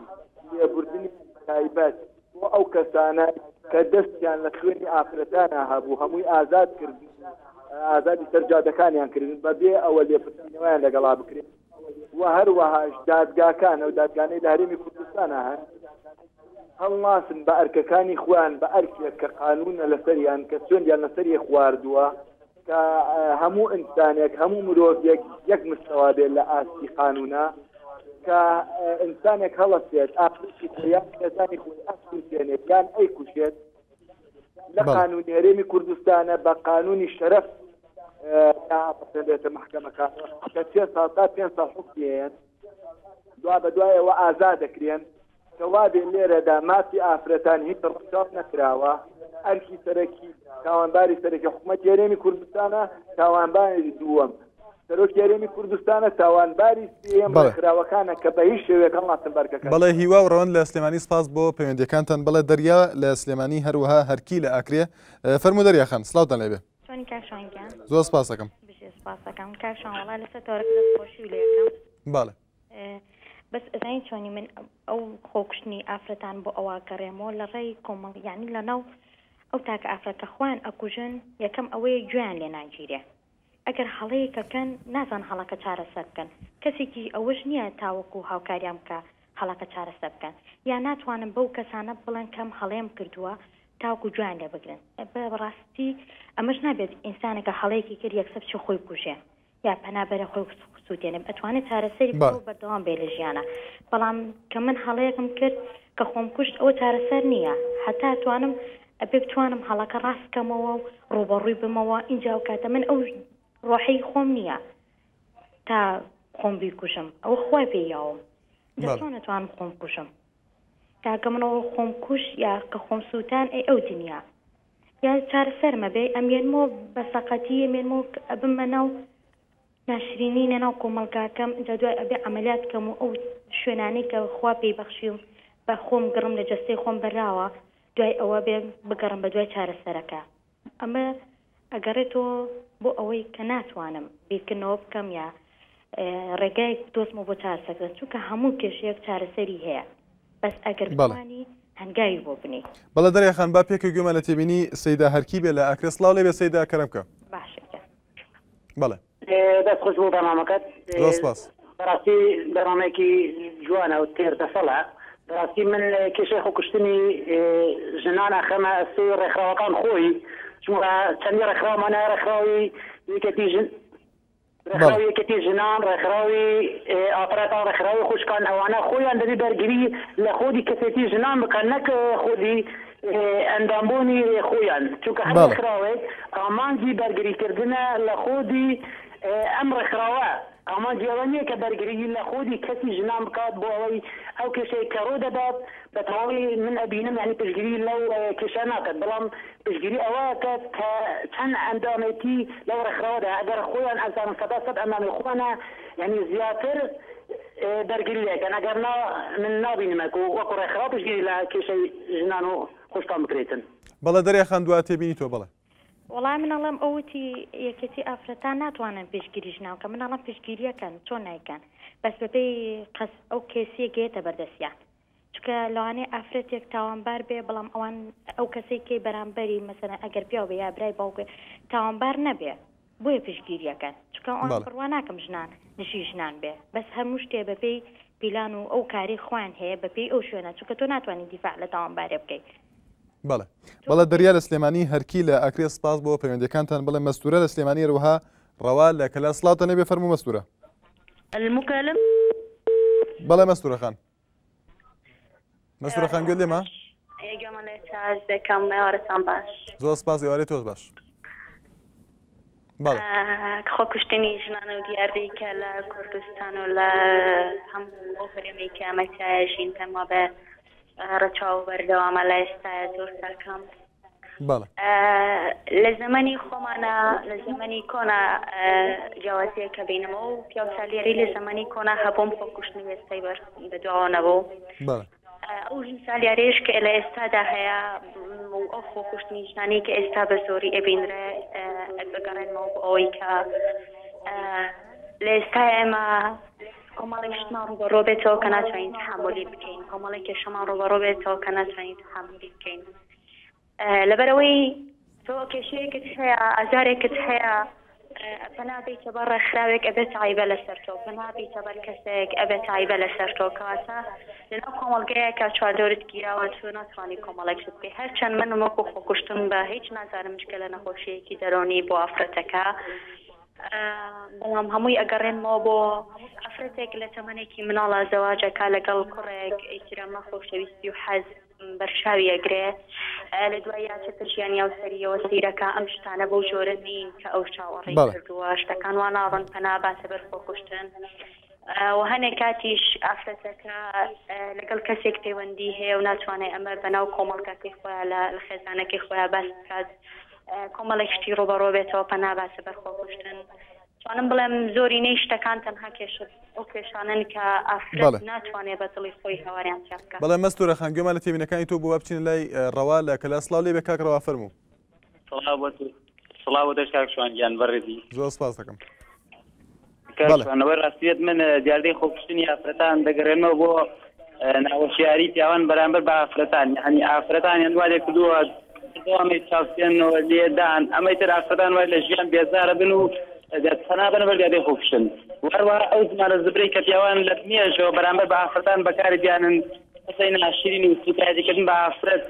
لێبوردنی تایبەت بۆ ئەو کەسانە کە دەستیان لە خوێنی ئافرەتانا هەبوو هەمووی ئازاد کردن ئازادی سەر جادەکانیان کردن بەبێ ئەوە لێپرسینەوەیان لەگەڵا بکرێت و هەروەهاش دادگاکان ئەو دادگانەی لە هەرێمی کوردستانا هەن هەڵناسن بە ئەرکەکانی خۆیان بە ئەرکێک کە قانونە لەسەریان کە سوێندیان لەسەری خواردووە کە هەموو ئینسانێک هەموو مرۆڤێک یەک مستەوا بێت لە ئاستی قانونە کە ئینسانێک هەڵەسێت ئافرەتی خۆی یان خێزانی خۆی ئەسووتێنێت یان ئەیکوژێت لە قانونی هەرێمی کوردستانە بە قانونی شەرەف دێتە محکەمەکان کە سێ ساڵ تا پێ ساڵ حوکمیان دوا بە دوای ئەوە ئازا دەکرێن کە وابێ لێرەدا مافی ئافرەتان هیچ ڕەچاو نەکراوە. ئەرکی سەرەکی تاوانباری سەرەکی حکومەتی هەرێمی کوردستانە، تاوانباری دووەم سەرۆکی هەرێمی کوردستانە، تاوانباری سێیەم ڕێکخراوەکانە کە بە هیچ شێوەیەک هەڵناسن بە ئەرکەکانیان. بەڵێ هیوا و ڕەوەند لە سلێمانی سپاس بۆ پەیوەندیەکانتان. بەڵێ دەریا لە سلێمانی هەروەها هەرکی لە ئاکرێ. فەرموو دەریا خان سڵاوتان لێبێ. چۆنی کاک شوان گیان؟ زۆر سپاس دەکەم. بژێ سپاس دەکەم کاک شوان وەڵا لەسەر تەوەرەکە دەست خۆشی لێکەم. بەڵێ. بەس ئەزانی چۆنی من ئەو خۆکوشتنی ئافرەتان بۆ ئەوە گەڕێمەوە لە ڕێی کۆمەڵ یعنی لە ناو ئەو تاکە ئافرەت کە خۆیان ئەکوژن یەکەم ئەوەیە گوێیان لێ ناگیرێ ئەگەر هەڵەیەک ئەکەن نازان هەڵەکە چارەسەر بکەن کەسێکی ئەوەش نییە تاوەکو هاوکاریان بکا هەڵەکە چارەسەر بکەن یا ناتوانن بەو کەسانە بڵێن کەم هەڵەیەم کردووە تاوەکو گوێیان لێ بگرن بەڕاستی ئەمەش نابێت ئینسانێکە هەڵەیەکی کرد یەکسەر بچێ خۆی بکوژێ یا پەنا بەرە خۆی سوتێنێ ئەتوانێت چارەسەری بکا و بەردەوام بێ لە ژیانا بەڵام کە من هەڵەیەکم کرد کە خۆم کوشت ئەوە چارەسەر نییە هەتا توانم ئەبێ بتوانم هەڵەکە ڕاست کەمەوە و ڕووبەڕووی بمەوە ئینجا ئەو کاتە من ئەو ڕۆحەی خۆم نییە تا خۆم بیکوژم ئەوە خوای پێی یاوم جا چۆن ئەتوانم خۆم بکوژم کاکە من ئەوە خۆم کوشت یا کە خۆم سووتان ئەی ئەو دنیا یا چارەسەرمە بێ ئەمێنمەوە بە سەقەتی ئەمێنمەوە ئەبمە ناو ناشرینی لە ناو کۆمەڵگاکەم ئینجا دوای ئەبێ عەمەلیات کەم و ئەو شوێنانەی کە خوا پێی بەخشیوم بە خۆم گڕم لە جەستەی خۆم بەراوە دوای ئەوە بێ بگەڕم بە دوای چارەسەرەکە ئەمە ئەگەڕێتەوە بۆ ئەوەی کە ناتوانم بیرکردنەوە بکەم یا ڕێگایەک بدۆزمەوە بۆ چارەسەرکردن چونکە هەموو کێشەیەک چارەسەری هەیە بەس ئەگەر بتوانی هەنگاوی بۆ بنێی. بەڵێ دەریا خان با پێکەوە گوێمان لە تێبینی سەیدا هەرکی بێ لە ئاکرێ سڵاو لێ بێ سەیدا کەرەم کە. باشە گیان. بەڵێ. دەست خۆش بۆ بەرنامەکەت. زۆر سپاس. بەڕاستی بەرنامەیەکی جوانە و تێر تەسەڵە. بەڕاستی من کێشەی خۆکوشتنی ژنان ئەخەمە ئەستۆی ڕێکخراوەکان خۆی چونکە چەندی ڕێکخراومان هەیە ڕێکخراوی یەکێتی ژن ڕێکخراوی یەکێتی ژنان ڕێکخراوی ئافرەتان ڕێکخراوی خوشکان ئەوانە خۆیان دەبی بەرگری لە خۆدی کەسێتی ژنان بکەن نەک خۆدی ئەندامبوونی خۆیان چونکە هەر ڕێکخراوێک ئامانجی بەرگریکردنە لە خۆدی ئەم ڕێکخراوە ئامانجی ئەوە نییە کە بەرگریی لە خۆدی کەسی ژنان بکات بۆ ئەوەی ئەو کێشەی کە ڕوو دەدات بە تەواوی من ئەبینم یانی پشتگیری لەو کێشە ناکات بەڵام پشتگیری ئەوە ئەکات کە چەند ئەندامێتی لەو ڕێکخراوەدا ئەگەر خۆیان ئەزانن سەدا سەد ئەندامی خۆیانە یانی زیاتر بەرگری لێکەن ئەگەر نا من نابینم وەکو ڕێکخراو پشتگیری لە کێشەی ژنان و خوشکان بکرێتن. بەڵێ دەریا خان دوا تێبینی تۆ بەڵێ. وەڵا من ئەڵێم ئەو وتی یەکێتی ئافرەتان ناتوانن پشتگیری ژنان بکەن من ئەڵێم پشتگیریەکەن چۆن نایکەن بەس بەپێی قەس ئەو کێسیە گەیەتە بەردەستیان چونکە لەوانەیە ئافرەتێک تاوانبار بێ بەڵام ئەوان ئەو کەسەی کەی بەرامبەری مەسەلەن ئەگەر پیاو بێ یا برای باوک بێ تاوانبار نەبێ بۆیە پشتگیریەکەن چونکە ئەوان بڕوا ناکەم ژنان دژی ژنان بێ بەس هەموو شتێ بەپێی پیلان و ئەو کارەی خۆیان هەیە بەپێی ئەو شوێنە چونکە تۆ ناتوانانی دیفاع لە تاوانبارێ بکەی. بەڵێ بەڵێ دەریا لە سلێمانی هەرکی لە ئاکرێ سپاس بۆ پەیوەندیەکانتان بڵێ مەستورە لە سلێمانی هەروەها ڕەوا لە کەلار سڵاوتان لێبێ فەرموو مەستورە. المکالمە. بەڵێ مەستورە خان. مەستورە خان گوێت لێمە؟ گوێمان لێ چاک دەکەم ئێوارەتان باش. زۆر سپاس ئێوارەی تۆش باش. بەڵێ. خۆکوشتنی ژنان و دیاردەی کە لە کوردستان و لە هەموو ئەو هەرێمەی کە ئەمە تیایا ژین پێم وابێ ڕەچاو بەردەوامە لە ئێستایا زۆر تاکەم. بەڵێ. لە زەمەنی خۆمانە لە زەمەنی کۆنا جیاوازیەکە بینم و پیاوسالیاری لە زەمەنی کۆنا هەبووم خۆکوشتنی ئێستای بەر بەدواوە نەبوو. بەڵێ. ئەو ژن سالیارەیش کە لە ئێستادا هەیە و ئەو خۆکوشتنی ژنانەی کە ئێستا بە زۆری ئەبینرێ بگەڕێنمەوە بۆ ئەوەی کە لە ئێستا ئێمە کۆمەڵێک شتمان ڕووبەڕوو بێتەوە کە ناتوانین تەحەمولی بکەین، کۆمەڵێک کێشەمان ڕووبەڕوو بێتەوە کە ناتوانین تەحەمولی بکەین. لەبەرئەوەی تۆ کێشەیەکت هەیە، ئازارێکت هەیە، پەنا بیتە بەر ڕێکخراوێک ئەبێت عیبە لەسەر تۆ، پەنا بیتە بەر کەسێک ئەبێت عیبە لەسەر تۆ. کەواتە لەناو کۆمەڵگەیەکە چواردەورت گیراوە تۆ ناتوانی کۆمەڵێک شت بکەی. هەرچەند من وەکو خۆکوشتن بە هیچ نازانم جگە لە نەخۆشییەکی دەرۆنی بۆ ئافرەتەکە. بەڵام هەمووی ئەگەڕێنمەوە بۆ ئافرەتێک لە تەمەنێکی مناڵا زەواج ئەکا لەگەڵ کوڕێک ئیتر ئەمە خۆشەویستی و حەز بەرچاوی ئەگرێ لە دواییا چتر ژیانی هاوسەریەوە سەیرەکا ئەم شتانە بەو جۆرە نین کە ئەو چاوەڕێی کردووە شتەکان وا ناڕۆن پەنا باتە بەر خۆکوشتن. و هەنێک کاتیش ئافرەتەکە لەگەڵ کەسێک پەیوەندی هەیە و ناتوانێت ئەمە بەناو کۆمەڵگاکەی خۆیان لە خێزانەکەی خۆیان باس بکات کۆمەڵێک شتی ڕووبەڕوو بێتەوە پەنا باتە بەر خۆکوشتن. توانم بڵێم زۆرینەی شتەکان تەنها کێشە ئەو کێشانەن کە ئافرەت ناتوانێت بە دڵی خۆی هاواریان تیا بکات. بەڵێ مەستوورە خان گوێمان لە تێبینەکانی تۆ بوو با بچینە لای ڕەوا لە کەلار سڵاو لێ بێ کاک ڕەوا فەرموو. سڵاو بۆ تۆ سڵاو بۆ تۆش کاک شوان گیان بەڕێزی. زۆر سپاس دەکەم. کاک شوان ئەوەی ڕاستیت من دیاردەی خۆکوشتنی ئافرەتان دەگەڕێنمەوە بۆ ناوەشیاری پیاوان بەرامبەر بە ئافرەتان یعنی ئافرەتانیان وا لێ کردووە بەردەوامی چاوسێنەوە لێدان ئەمەی تر ئافرەتان وای لە ژیان بێزارە بن و پەنا بەنە بەر دیاردەی خۆکوشتن وهەروەها ئەو زمانە زبرەی کە پیاوان لە مێژەوە بەرامبەر بە ئافرەتان بەکاری بیانن قسەی ناشرین و سوکایەتیکردن بە ئافرەت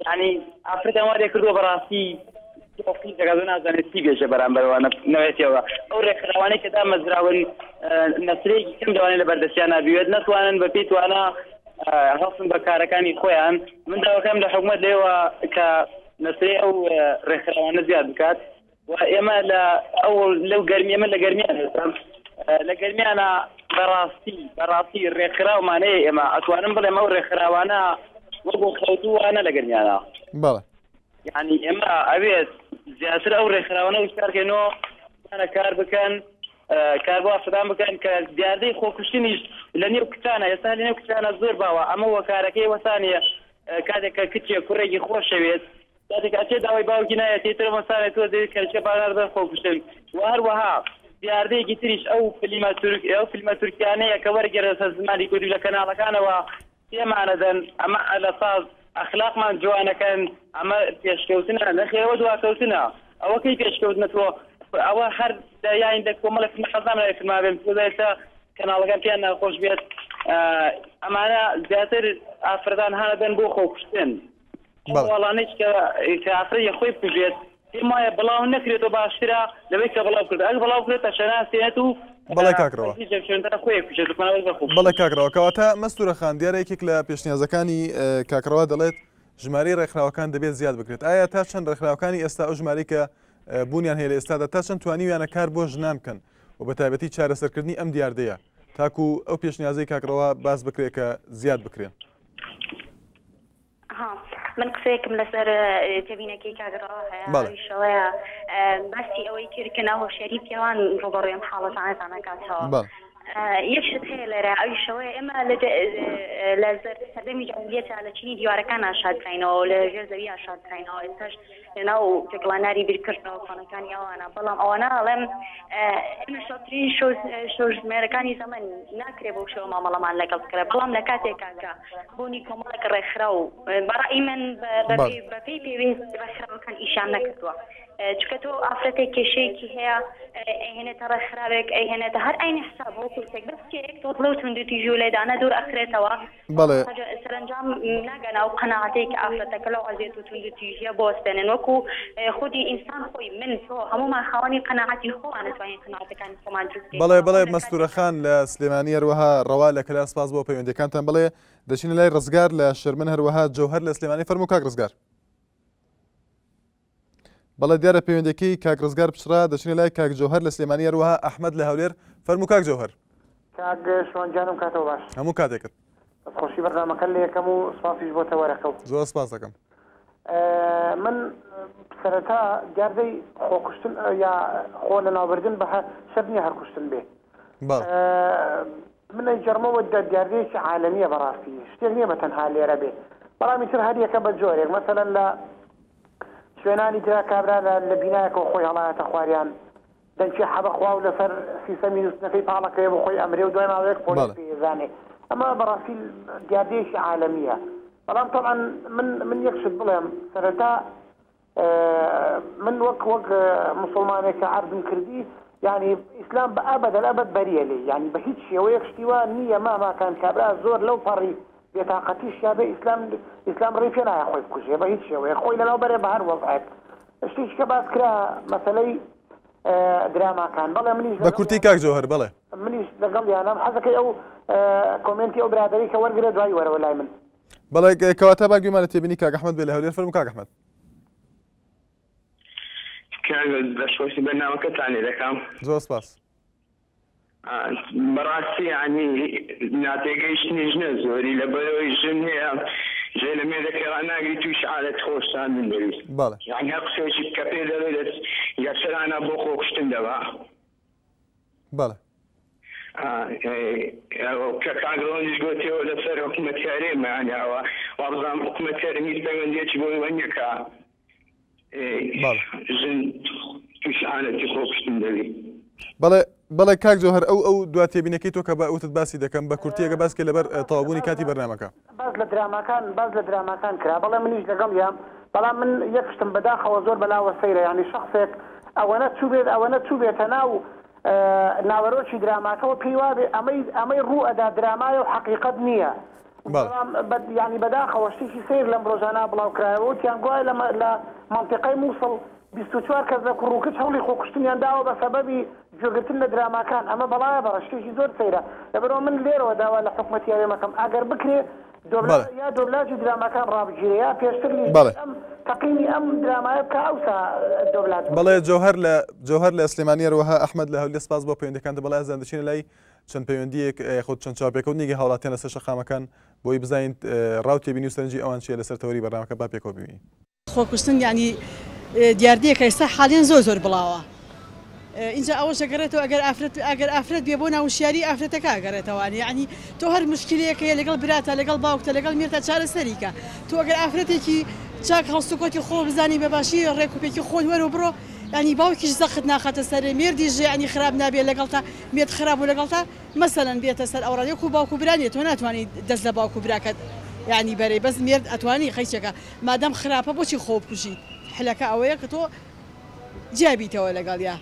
یعنی ئافرەتیان وا لێ کردووە بەڕاستی تۆقی دەکات و نازانێت چی بێژێ بەرامبەرەوە نەوێتەوە ئەو ڕێکخراوانەی کە دامەزراون نەسرەیەکی کەم لەوانەیە لە بەردەستیان نابیوێت نەتوانن بە پێی توانا هەڵسن بە کارەکانی خۆیان من داواکەم لە حکومەت لێوە کە نەسرەی ئەو ڕێکخراوانە زیاد بکات و ئێمە لە ئەو لەو گەرمی ئێمە لە گەرمیان هێستام لە گەرمیانە بەڕاستی بەڕاستی ڕێکخراومان هەیە ئێمە ئەتوانم بڵێم ئەو ڕێکخراوانە وەکو خەوتووانە لە گەرمیانە بەڵێ یعنی ئێمە ئەوێت زیاتر ئەو ڕێکخراوانە وشارکەینەوە کار بکەن کار بۆ ئافرەتان بکەن کە دیاردەی خۆکوشتنیش لە نێو کچانە ئێستا لە نێو کچانە زۆر باوە ئەمە وەکارەکەی وەسانیە کاتێک کە کچێک کوڕێکی خۆشەوێت کاتێک ئەچێ داوای باوکی نایەتی تر مەسانێ تۆ دەوێت کەرچە بارار بەر خۆکوشتن و هەروەها دیاردەیەکی تریش ئەو فلیمە تورک ئەو فیلمە تورکیانەیە کە وەرگێرە سەر زمانی کوردی لە کەناڵەکانەوە پێمانەدەن ئەمە لە ساز ئەخلاقمان جوانەکەن ئەمە پێشکەوتنە نەخێرەوە دواکەوتنە ئەوە کەی پێشکەوتنە تۆ ئەوە هەر یاین لە کۆمەڵێک فیلم حەز نامەوێت فیلم بێم تۆ ئێستا کەناڵەکان پێیان ناخۆش بێت ئەمانە زیاتر ئافرەتان هانەدەن بۆ خۆکوشتن هەواڵانەیش کە کە ئافرەت خۆی بکوژێت پێم وایە بڵاو نەکرێتەوە باشترە لەوەی کە بڵاو کرد ئەگەر بڵاو کرێت تەشەناسێنێت و بەڵێ کاک ڕەوا. خۆی کوژێت و پەنا بەر خۆ بەڵێ کاک ڕەوا کەواتە مەستوورە خان دیارە یەکێک لە پێشنیازەکانی کاک ڕەوا دەڵێت ژمارەی ڕێکخراوەکان دەبێت زیاد بکرێت ئایا تا چەند ڕێکخراوەکانی ئێستا ئەو ژمارەی کە بوونیان هەیە لە ئێستادا تا چەند توانیویانە کار بۆ ژنان بکەن و بە تایبەتی چارەسەرکردنی ئەم دیاردەیە تاکو ئەو پێشنیازەی کاک ڕەوا باس بکرێت کە زیاد بکرێن؟ ها من قسەیەکم لەسەر تێبینەکەی کاک ڕەوا هەیە ئەویش ئەوەیە باسی ئەوەی کرد کە ناهۆشیاری پیاوان ڕووبەڕووی ئەم حاڵەتانەتان ئەکاتەوە یەک شت هەیە لێرە ئەویش ئەوەیە ئێمە لە سەردەمی جاهلیەتا لە چینی دیوارەکان شادکراینەوە لە ژێر زەوییا شادکراینەوە ئێستاش لەناو تێکڵاناری بیرکردنەوە کۆنەکانی ئەوانە بەڵام ئەوانە ئەڵێم ئێمە شۆترین شۆژمێرەکانی زەمەن ناکرێ بەو شێوە مامەڵەمان لەگەڵ بکرێ بەڵام لە کاتێکا کە بوونی کۆمەڵێک ڕێکخراو بەڕای من بەپێی پێویست ڕێکخراوەکان ئیشیان نەکردووە چونکە تۆ ئافرەتێک کێشەیەکی هەیە ئەیهێنێتە ڕێکخراوێک ئەیهێنێتە هەر ئاینی حساب وەکو شتێک بەس کێیەک تۆ لەو توندوتیژی و لێدانە دوور ئەخرێتەوە بەڵێ. سەرەنجام ناگەنە ئەو قەناعەتەی کە ئافرەتەکە لەو عەزیەت و توندوتیژیە بوەستێنن وەکو خودی ئینسان خۆی من تۆ هەموومان خاوەنی قەناعەتی خۆمان ئەتوانین قەناعەتەکانی خۆمان دروست بکەین بەڵێ بەڵێ مەستورە خان لە سلێمانی هەروەها ڕەوا لە کەلار سپاس بۆ پەیوەندیەکانتان بەڵێ دەچینە لای ڕزگار لە شەرمن هەروەها جەوهەر لە سلێمانی فەرموو کاک ڕزگار. بەڵێ دیارە پەیوەندەکەی کاک ڕزگار پچڕا دەچینە لای کاک جەوهەر لە سلێمانی هەروەها ئەحمەد لە هەولێر فەرموو کاک جەوهەر. کاک شوان گیانم کاتەوە باش. هەموو کاتێکت. دەستخۆشی بەرنامەکەت لێ ئەکەم و سوپاسیش بۆ تەوەرەکە و. زۆر سپاس دەکەم. من سەرەتا دیاردەی خۆکوشتن یا خۆ لەناوبردن بە شەرت نییە هەر کوشتن بێ. من ئەیگێڕمەوە دیاردەیەکی عالەمییە بەڕاستی شتێک نییە بە تەنها لێرە بێ بەڵام ئیتر هەر یەکە بە جۆرێک مەسەلەن لە شوێنانی ترا کابرا لە بینایەکەوە خۆی هەڵایەتە خوار یان دەنکێ حەبە خوا و لەسەر سیستەمی نووستنەکەی پاڵەکەوێ بۆ خۆی ئەمرێ و دوای ماوەیەک پۆلیس پێی ئەزانێ ئەمە بەڕاستی دیاردەیەکی عالەمییە بەڵام تەبعەن من من یەک شت بڵێم سەرەتا من وەک وەک موسڵمانێک کە عەرزم کردی یانی ئیسلام بە ئەبەدەل ئەبەد بەریە لێی یانی بە هیچ شێوەیەک شتی وا نییە مهما کان کابرا زۆر لەو پەڕی بێتاقەتیشیا بێ ئیسلام ئیسلام ڕێی پێ نایە خۆی بکوژێ بە هیچ شێوەیەک خۆی لەناو بەرێ بە هەر وەزعێک شتێکی کە باس کرا مەسەلەی دراماکان بەڵێ منیش بە کورتی کاک جەوهەر بەڵێ. منیش لەگەڵیانم حەزەکەی ئەو کۆمێنتی ئەو برادەرەی کە وەرگرە دوای وەرەوە لای من. بەڵێ کەواتە با گوێمان لە تێبینی کاک ئەحمەد بێ لە هەولێر فەرموو کاک ئەحمەد. کاک دەستخۆشی بەرنامەکەتان لێ دەکەم. زۆر سپاس. بەڕاستی یانی ناتێگەیشتنی ژنە زۆری لەبەرئەوەی ژن هەیە ژێ لە مێردەکەی ڕاناگری تویش عادەت خۆشتاندن دەبی بەڵێ. یانی هەر قسەیەکی بکە پێ دەڵێ دەست یەکسەرانە بۆ خۆکوشتن دەبا. بەڵێ. کە کاک ڕەوەندیش گۆتیەوە لەسەر حکومەتی هەرێمە یانی ئەوە وابزانم حکومەتی هەرێم هیچ پەیوەندیەکی بۆی وە نیە کە ژن تووشی حالەتی خۆکوشتن دەبی. بەڵێ بەڵێ کاک جەوهەر ئەو ئەو دوا تێبینەکەی تۆ کە بە وتت باسی دەکەم بە کورتی ئەگە باس کەی لەبەر تەواوبوونی کاتی بەرنامەکە. باس لە دراماکان باس لە دراماکان کرا بەڵێ منیش لەگەڵیام بەڵام من یەک شتم بەداخەوە زۆر بەلاوە سەیرە یانی شەخسێک ئەوەنە چووبێت ئەوەنە چووبێتە ناو ناوەرۆکی دراماکەوە پێی وابێ ئەمەی ئەمەی ڕوو ئەدا درامایە و حەقیقەت نییە بەڵام یانی بەداخەوە شتێکی سەیر لەم ڕۆژانە بڵاو کرایەوە وتیان گوایە لە لە مەنتیقەی موسڵ 24 کەس لە کوڕ و کچ هەوڵی خۆکوشتنیان داوە بە سەبەبی گوێگرتن لە دراماکان ئەمە بەڵایە بەڕە شتێکی زۆر سەیرە لەبەرئەوە من لێرەوە داوا لە حکومەتی هەرێم ئەکەم ئەگەر بکرێ دۆبلا یا دۆبلاجی دراماکان ڕابگیرێ یا پێشتر لیژنەی ئەم تەقیمی ئەم درامایە بکا ئەوسا دۆبلاج بکرێ. بەڵێ جەوهەر لە جەوهەر لە سلێمانی هەروەها ئەحمەد لە هەولێر سپاس بۆ پەیوەندیەکانت بەڵێ ئازیزان دەچینە لای چەند پەیوەندیەک یاخود چەند چاوپێکەوتنێکی هاوڵاتیان لەسەر شەقامەکان بۆی بزانین ڕاو تێبینی و سەرنجی ئەوان چیە لەسەر تەوەری بەرنامەکە با پێکەوە ببینین. خۆکوشتن یانی دیاردەیەکە ئێستا حالیەن زۆر زۆر بڵاوە ئینجا ئەوەش ئەگەڕێتەوە ئەگەر ئافرەت ئەگەر ئافرەت بێ بۆ ناوشیاری ئافرەتەکە ئەگەڕێتەوە یعنی تۆ هەر مشکلەیەک هەیە لەگەڵ براتە لەگەڵ باوکتە لەگەڵ میرتە چارەسەری کە تۆ ئەگەر ئافرەتێکی چاک هەڵسوکەوتی خۆ بزانی بە باشی ڕێک و پێکی خۆت وەرە و بڕۆ یعنی باوکیش زەخت ناخاتە سەرێ مێردیش یعنی خراپ نابێ لەگەڵتا مێرد خراپ بوو لەگەڵتا مەسەلەن بێتە سەر ئەوڕا وەکو باوک و برا نیە تۆ ناتوانی دەست لە باوک و براکەت یعنی بەرەی بەس مێرد ئەتوانی قەیچەکە مادەم خراپە بۆچی خۆ بکوژیت حلەکە ئەوەیە کە تۆ جیا بیتەوە لەگەڵیا.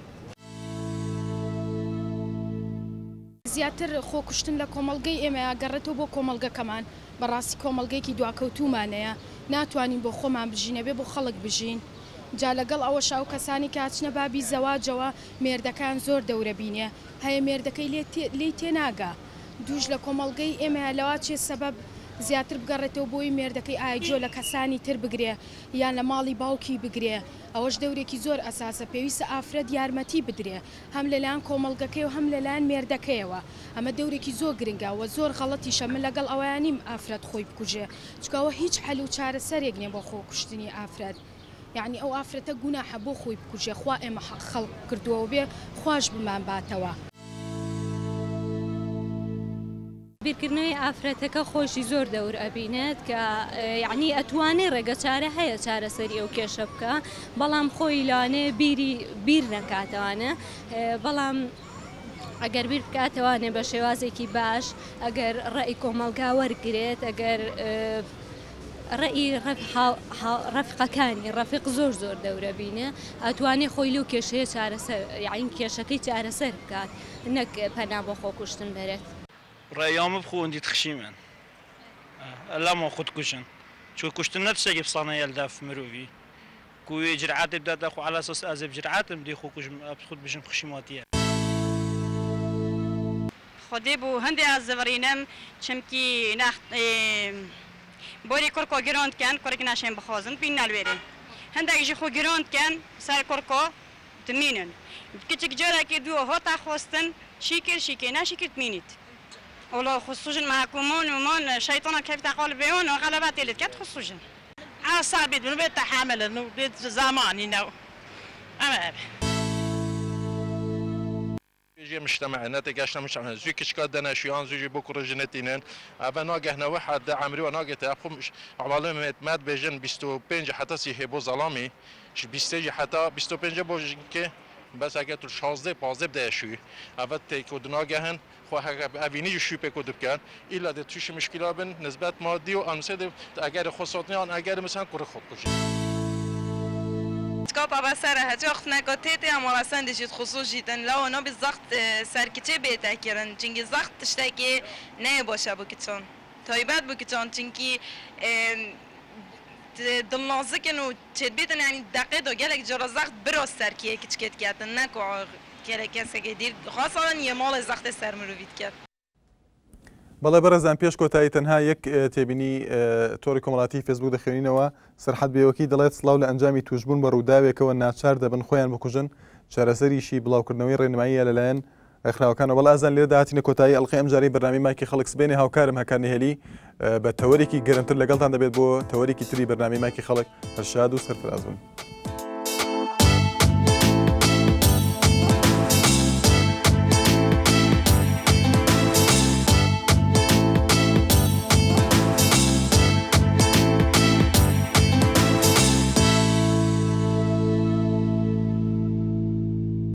زیاتر خۆکوشتن لە کۆمەڵگەی ئێمەیا گەڕێتەوە بۆ کۆمەڵگەکەمان بەڕاستی کۆمەڵگەیەکی دواکەوتوومانەیە ناتوانین بۆ خۆمان بژین ئەبێ بۆ خەڵک بژین جا لەگەڵ ئەوەشا ئەو کەسانەی کە ئەچنە بابی زەواجەوە مێردەکەیان زۆر دەورە بینێ هەیە مێردەکەی لێ لێی تێناگا دووش لە کۆمەڵگەی ئێمەیا لەواچێ سەبەب زیاتر بگەڕێتەوە بۆی مێردەکەی ئایا گوێ لە کەسانی تر بگرێ یان لە ماڵی باوکی بگرێ ئەوەش دەورێکی زۆر ئەساسە پێویستە ئافرەت یارمەتی بدرێ هەم لەلایەن کۆمەڵگەکەی و هەم لەلایەن مێردەکەیەوە ئەمە دەورێکی زۆر گرنگە وە زۆر غەڵەتیشە من لەگەڵ ئەوەیا نیم ئافرەت خۆی بکوژێ چونکە ئەوە هیچ حەل و چارەسەرێک نیە بۆ خۆ کوشتنی ئافرەت یەعنی ئەو ئافرەتە گوناحە بۆ خۆی بکوژێ خوا ئێمە خەڵق کردووە و بێ خواش بمان باتەوە. بیرکردنەوەی ئافرەتەکە خۆشی زۆر دەور ئەبینێت کە یەعنی ئەتوانێ ڕێگە چارە هەیە چارەسەری ئەو کێشە بکا بەڵام خۆی لەوانەیە بیری بیر نەکاتەوانە بەڵام ئەگەر بیر بکاتەوانێ بە شێوازێکی باش ئەگەر ڕەئی کۆمەڵگا وەرگرێت ئەگەر ڕەئی ڕەفیقەکانی ڕەفیق زۆر زۆر دەورە بینێ ئەتوانێ خۆی لەو کێشەیە چارەسەر یەعنی کێشەکەی چارەسەر بکات نەک پەنا بۆ خۆکوشتن بەرێت. ڕێیامە بخۆ ئەندی تخشیمن ئەلاما خود کوشن چونکە کوشتن نە تشتێکی پسانە یەل داف مروڤی کو وێ جرعاتێ بداتە خو عەلا ئەساس ئەزێ بجرعاتم دێ خو کوژم ئەب خود بژم خشیماتیە. خودێ بوو هەندێ ئاز زڤرینم چمکی ناخ بۆری کورکۆ گرۆند کەن کورک ناشێن بخوازن پین نالوێرێ هەندێک ژی خو گرۆند کەن سەر کورکۆ دمینن کچک جارێکی دووە هۆتا خواستن شیکر شیکێ ناشیکرد مینیت وڵا خسوژن محکومان و مان شەیتانا کەفتە قالبێ وان و غەلەبە تێلت کەت خسوژن. عاسابیت بن و بێت تەحاملن و بێت زامانی نەو ئەمە ئەبێ. ژێ مجتمع نەتێگەشتە مجتمع زوی کچکا دەنە شویان زوی ژی بۆ کوڕ ژنە تینن ئەڤە ناگەهنە وە حەدە عەمری وە ناگەتە خو عمالە مێت مەد بێژن 25 حەتا سی هێ بۆ زەڵامی ژ بیستێ ژی حەتا 25 بۆ ژنکێ بەس ئەگەر تو 16 پازدە بدەیە شوی ئەڤە تێکۆ دناگەهن خو هەگە ئەڤینی ژی شوی پێکۆ دبکەن ئیلا دێ تویشی مشکیلا بن نسبەت مادی و ئەمسێ دێ ئەگەر خو ساتنی ئان ئەگەر مسەن کوڕ خو بکوژن. تکاپا بەسەرە هەچ ئاختنەکە تێتێ ئەما ڕەسەن دژیت خسوس ژیتن لەوە نابی زەخت سەر کچێ بێتە کرن چونکی زەخت تشتەکێ نەیە باشە بۆ کچان تایبەت بۆ کچان چونکی دڵنازکن و چێت بێتن یانی دەقێ دا گەلەک جارا زەخت براس سەر کێ کچکێ دکەتن نەکو کێرە کەسەکێ دیر خاسەڵەن یە ماڵێ زەختێ سەر مروڤی دکەت. بەڵێ بەڕێزان پێش کۆتایی تەنها یەک تێبینی تۆڕی کۆمەڵاتی فێسبوک دەخوێنینەوە سەرحەد بێوەکی دەڵێت سڵاو لە ئەنجامی توشبوون بە ڕووداوێکەوە ناچار دەبن خۆیان بکوژن چارەسەریشی بڵاوکردنەوەی ڕێنماییە لەلایەن ڕێکخراوەکانەوە. بەڵێ ئازیزان لێرەدا هاتینە کۆتایی ئەڵقەی ئەمجارەی بەرنامەی مایکی خەڵک سبەینێ هاوکارم هەکار نهێلی بە تەوەرێکی گەرمتر لەگەڵتان دەبێت بۆ تەوەرێکی تری بەرنامەی مایکی خەڵک هەر شاد و سەرفراز بن.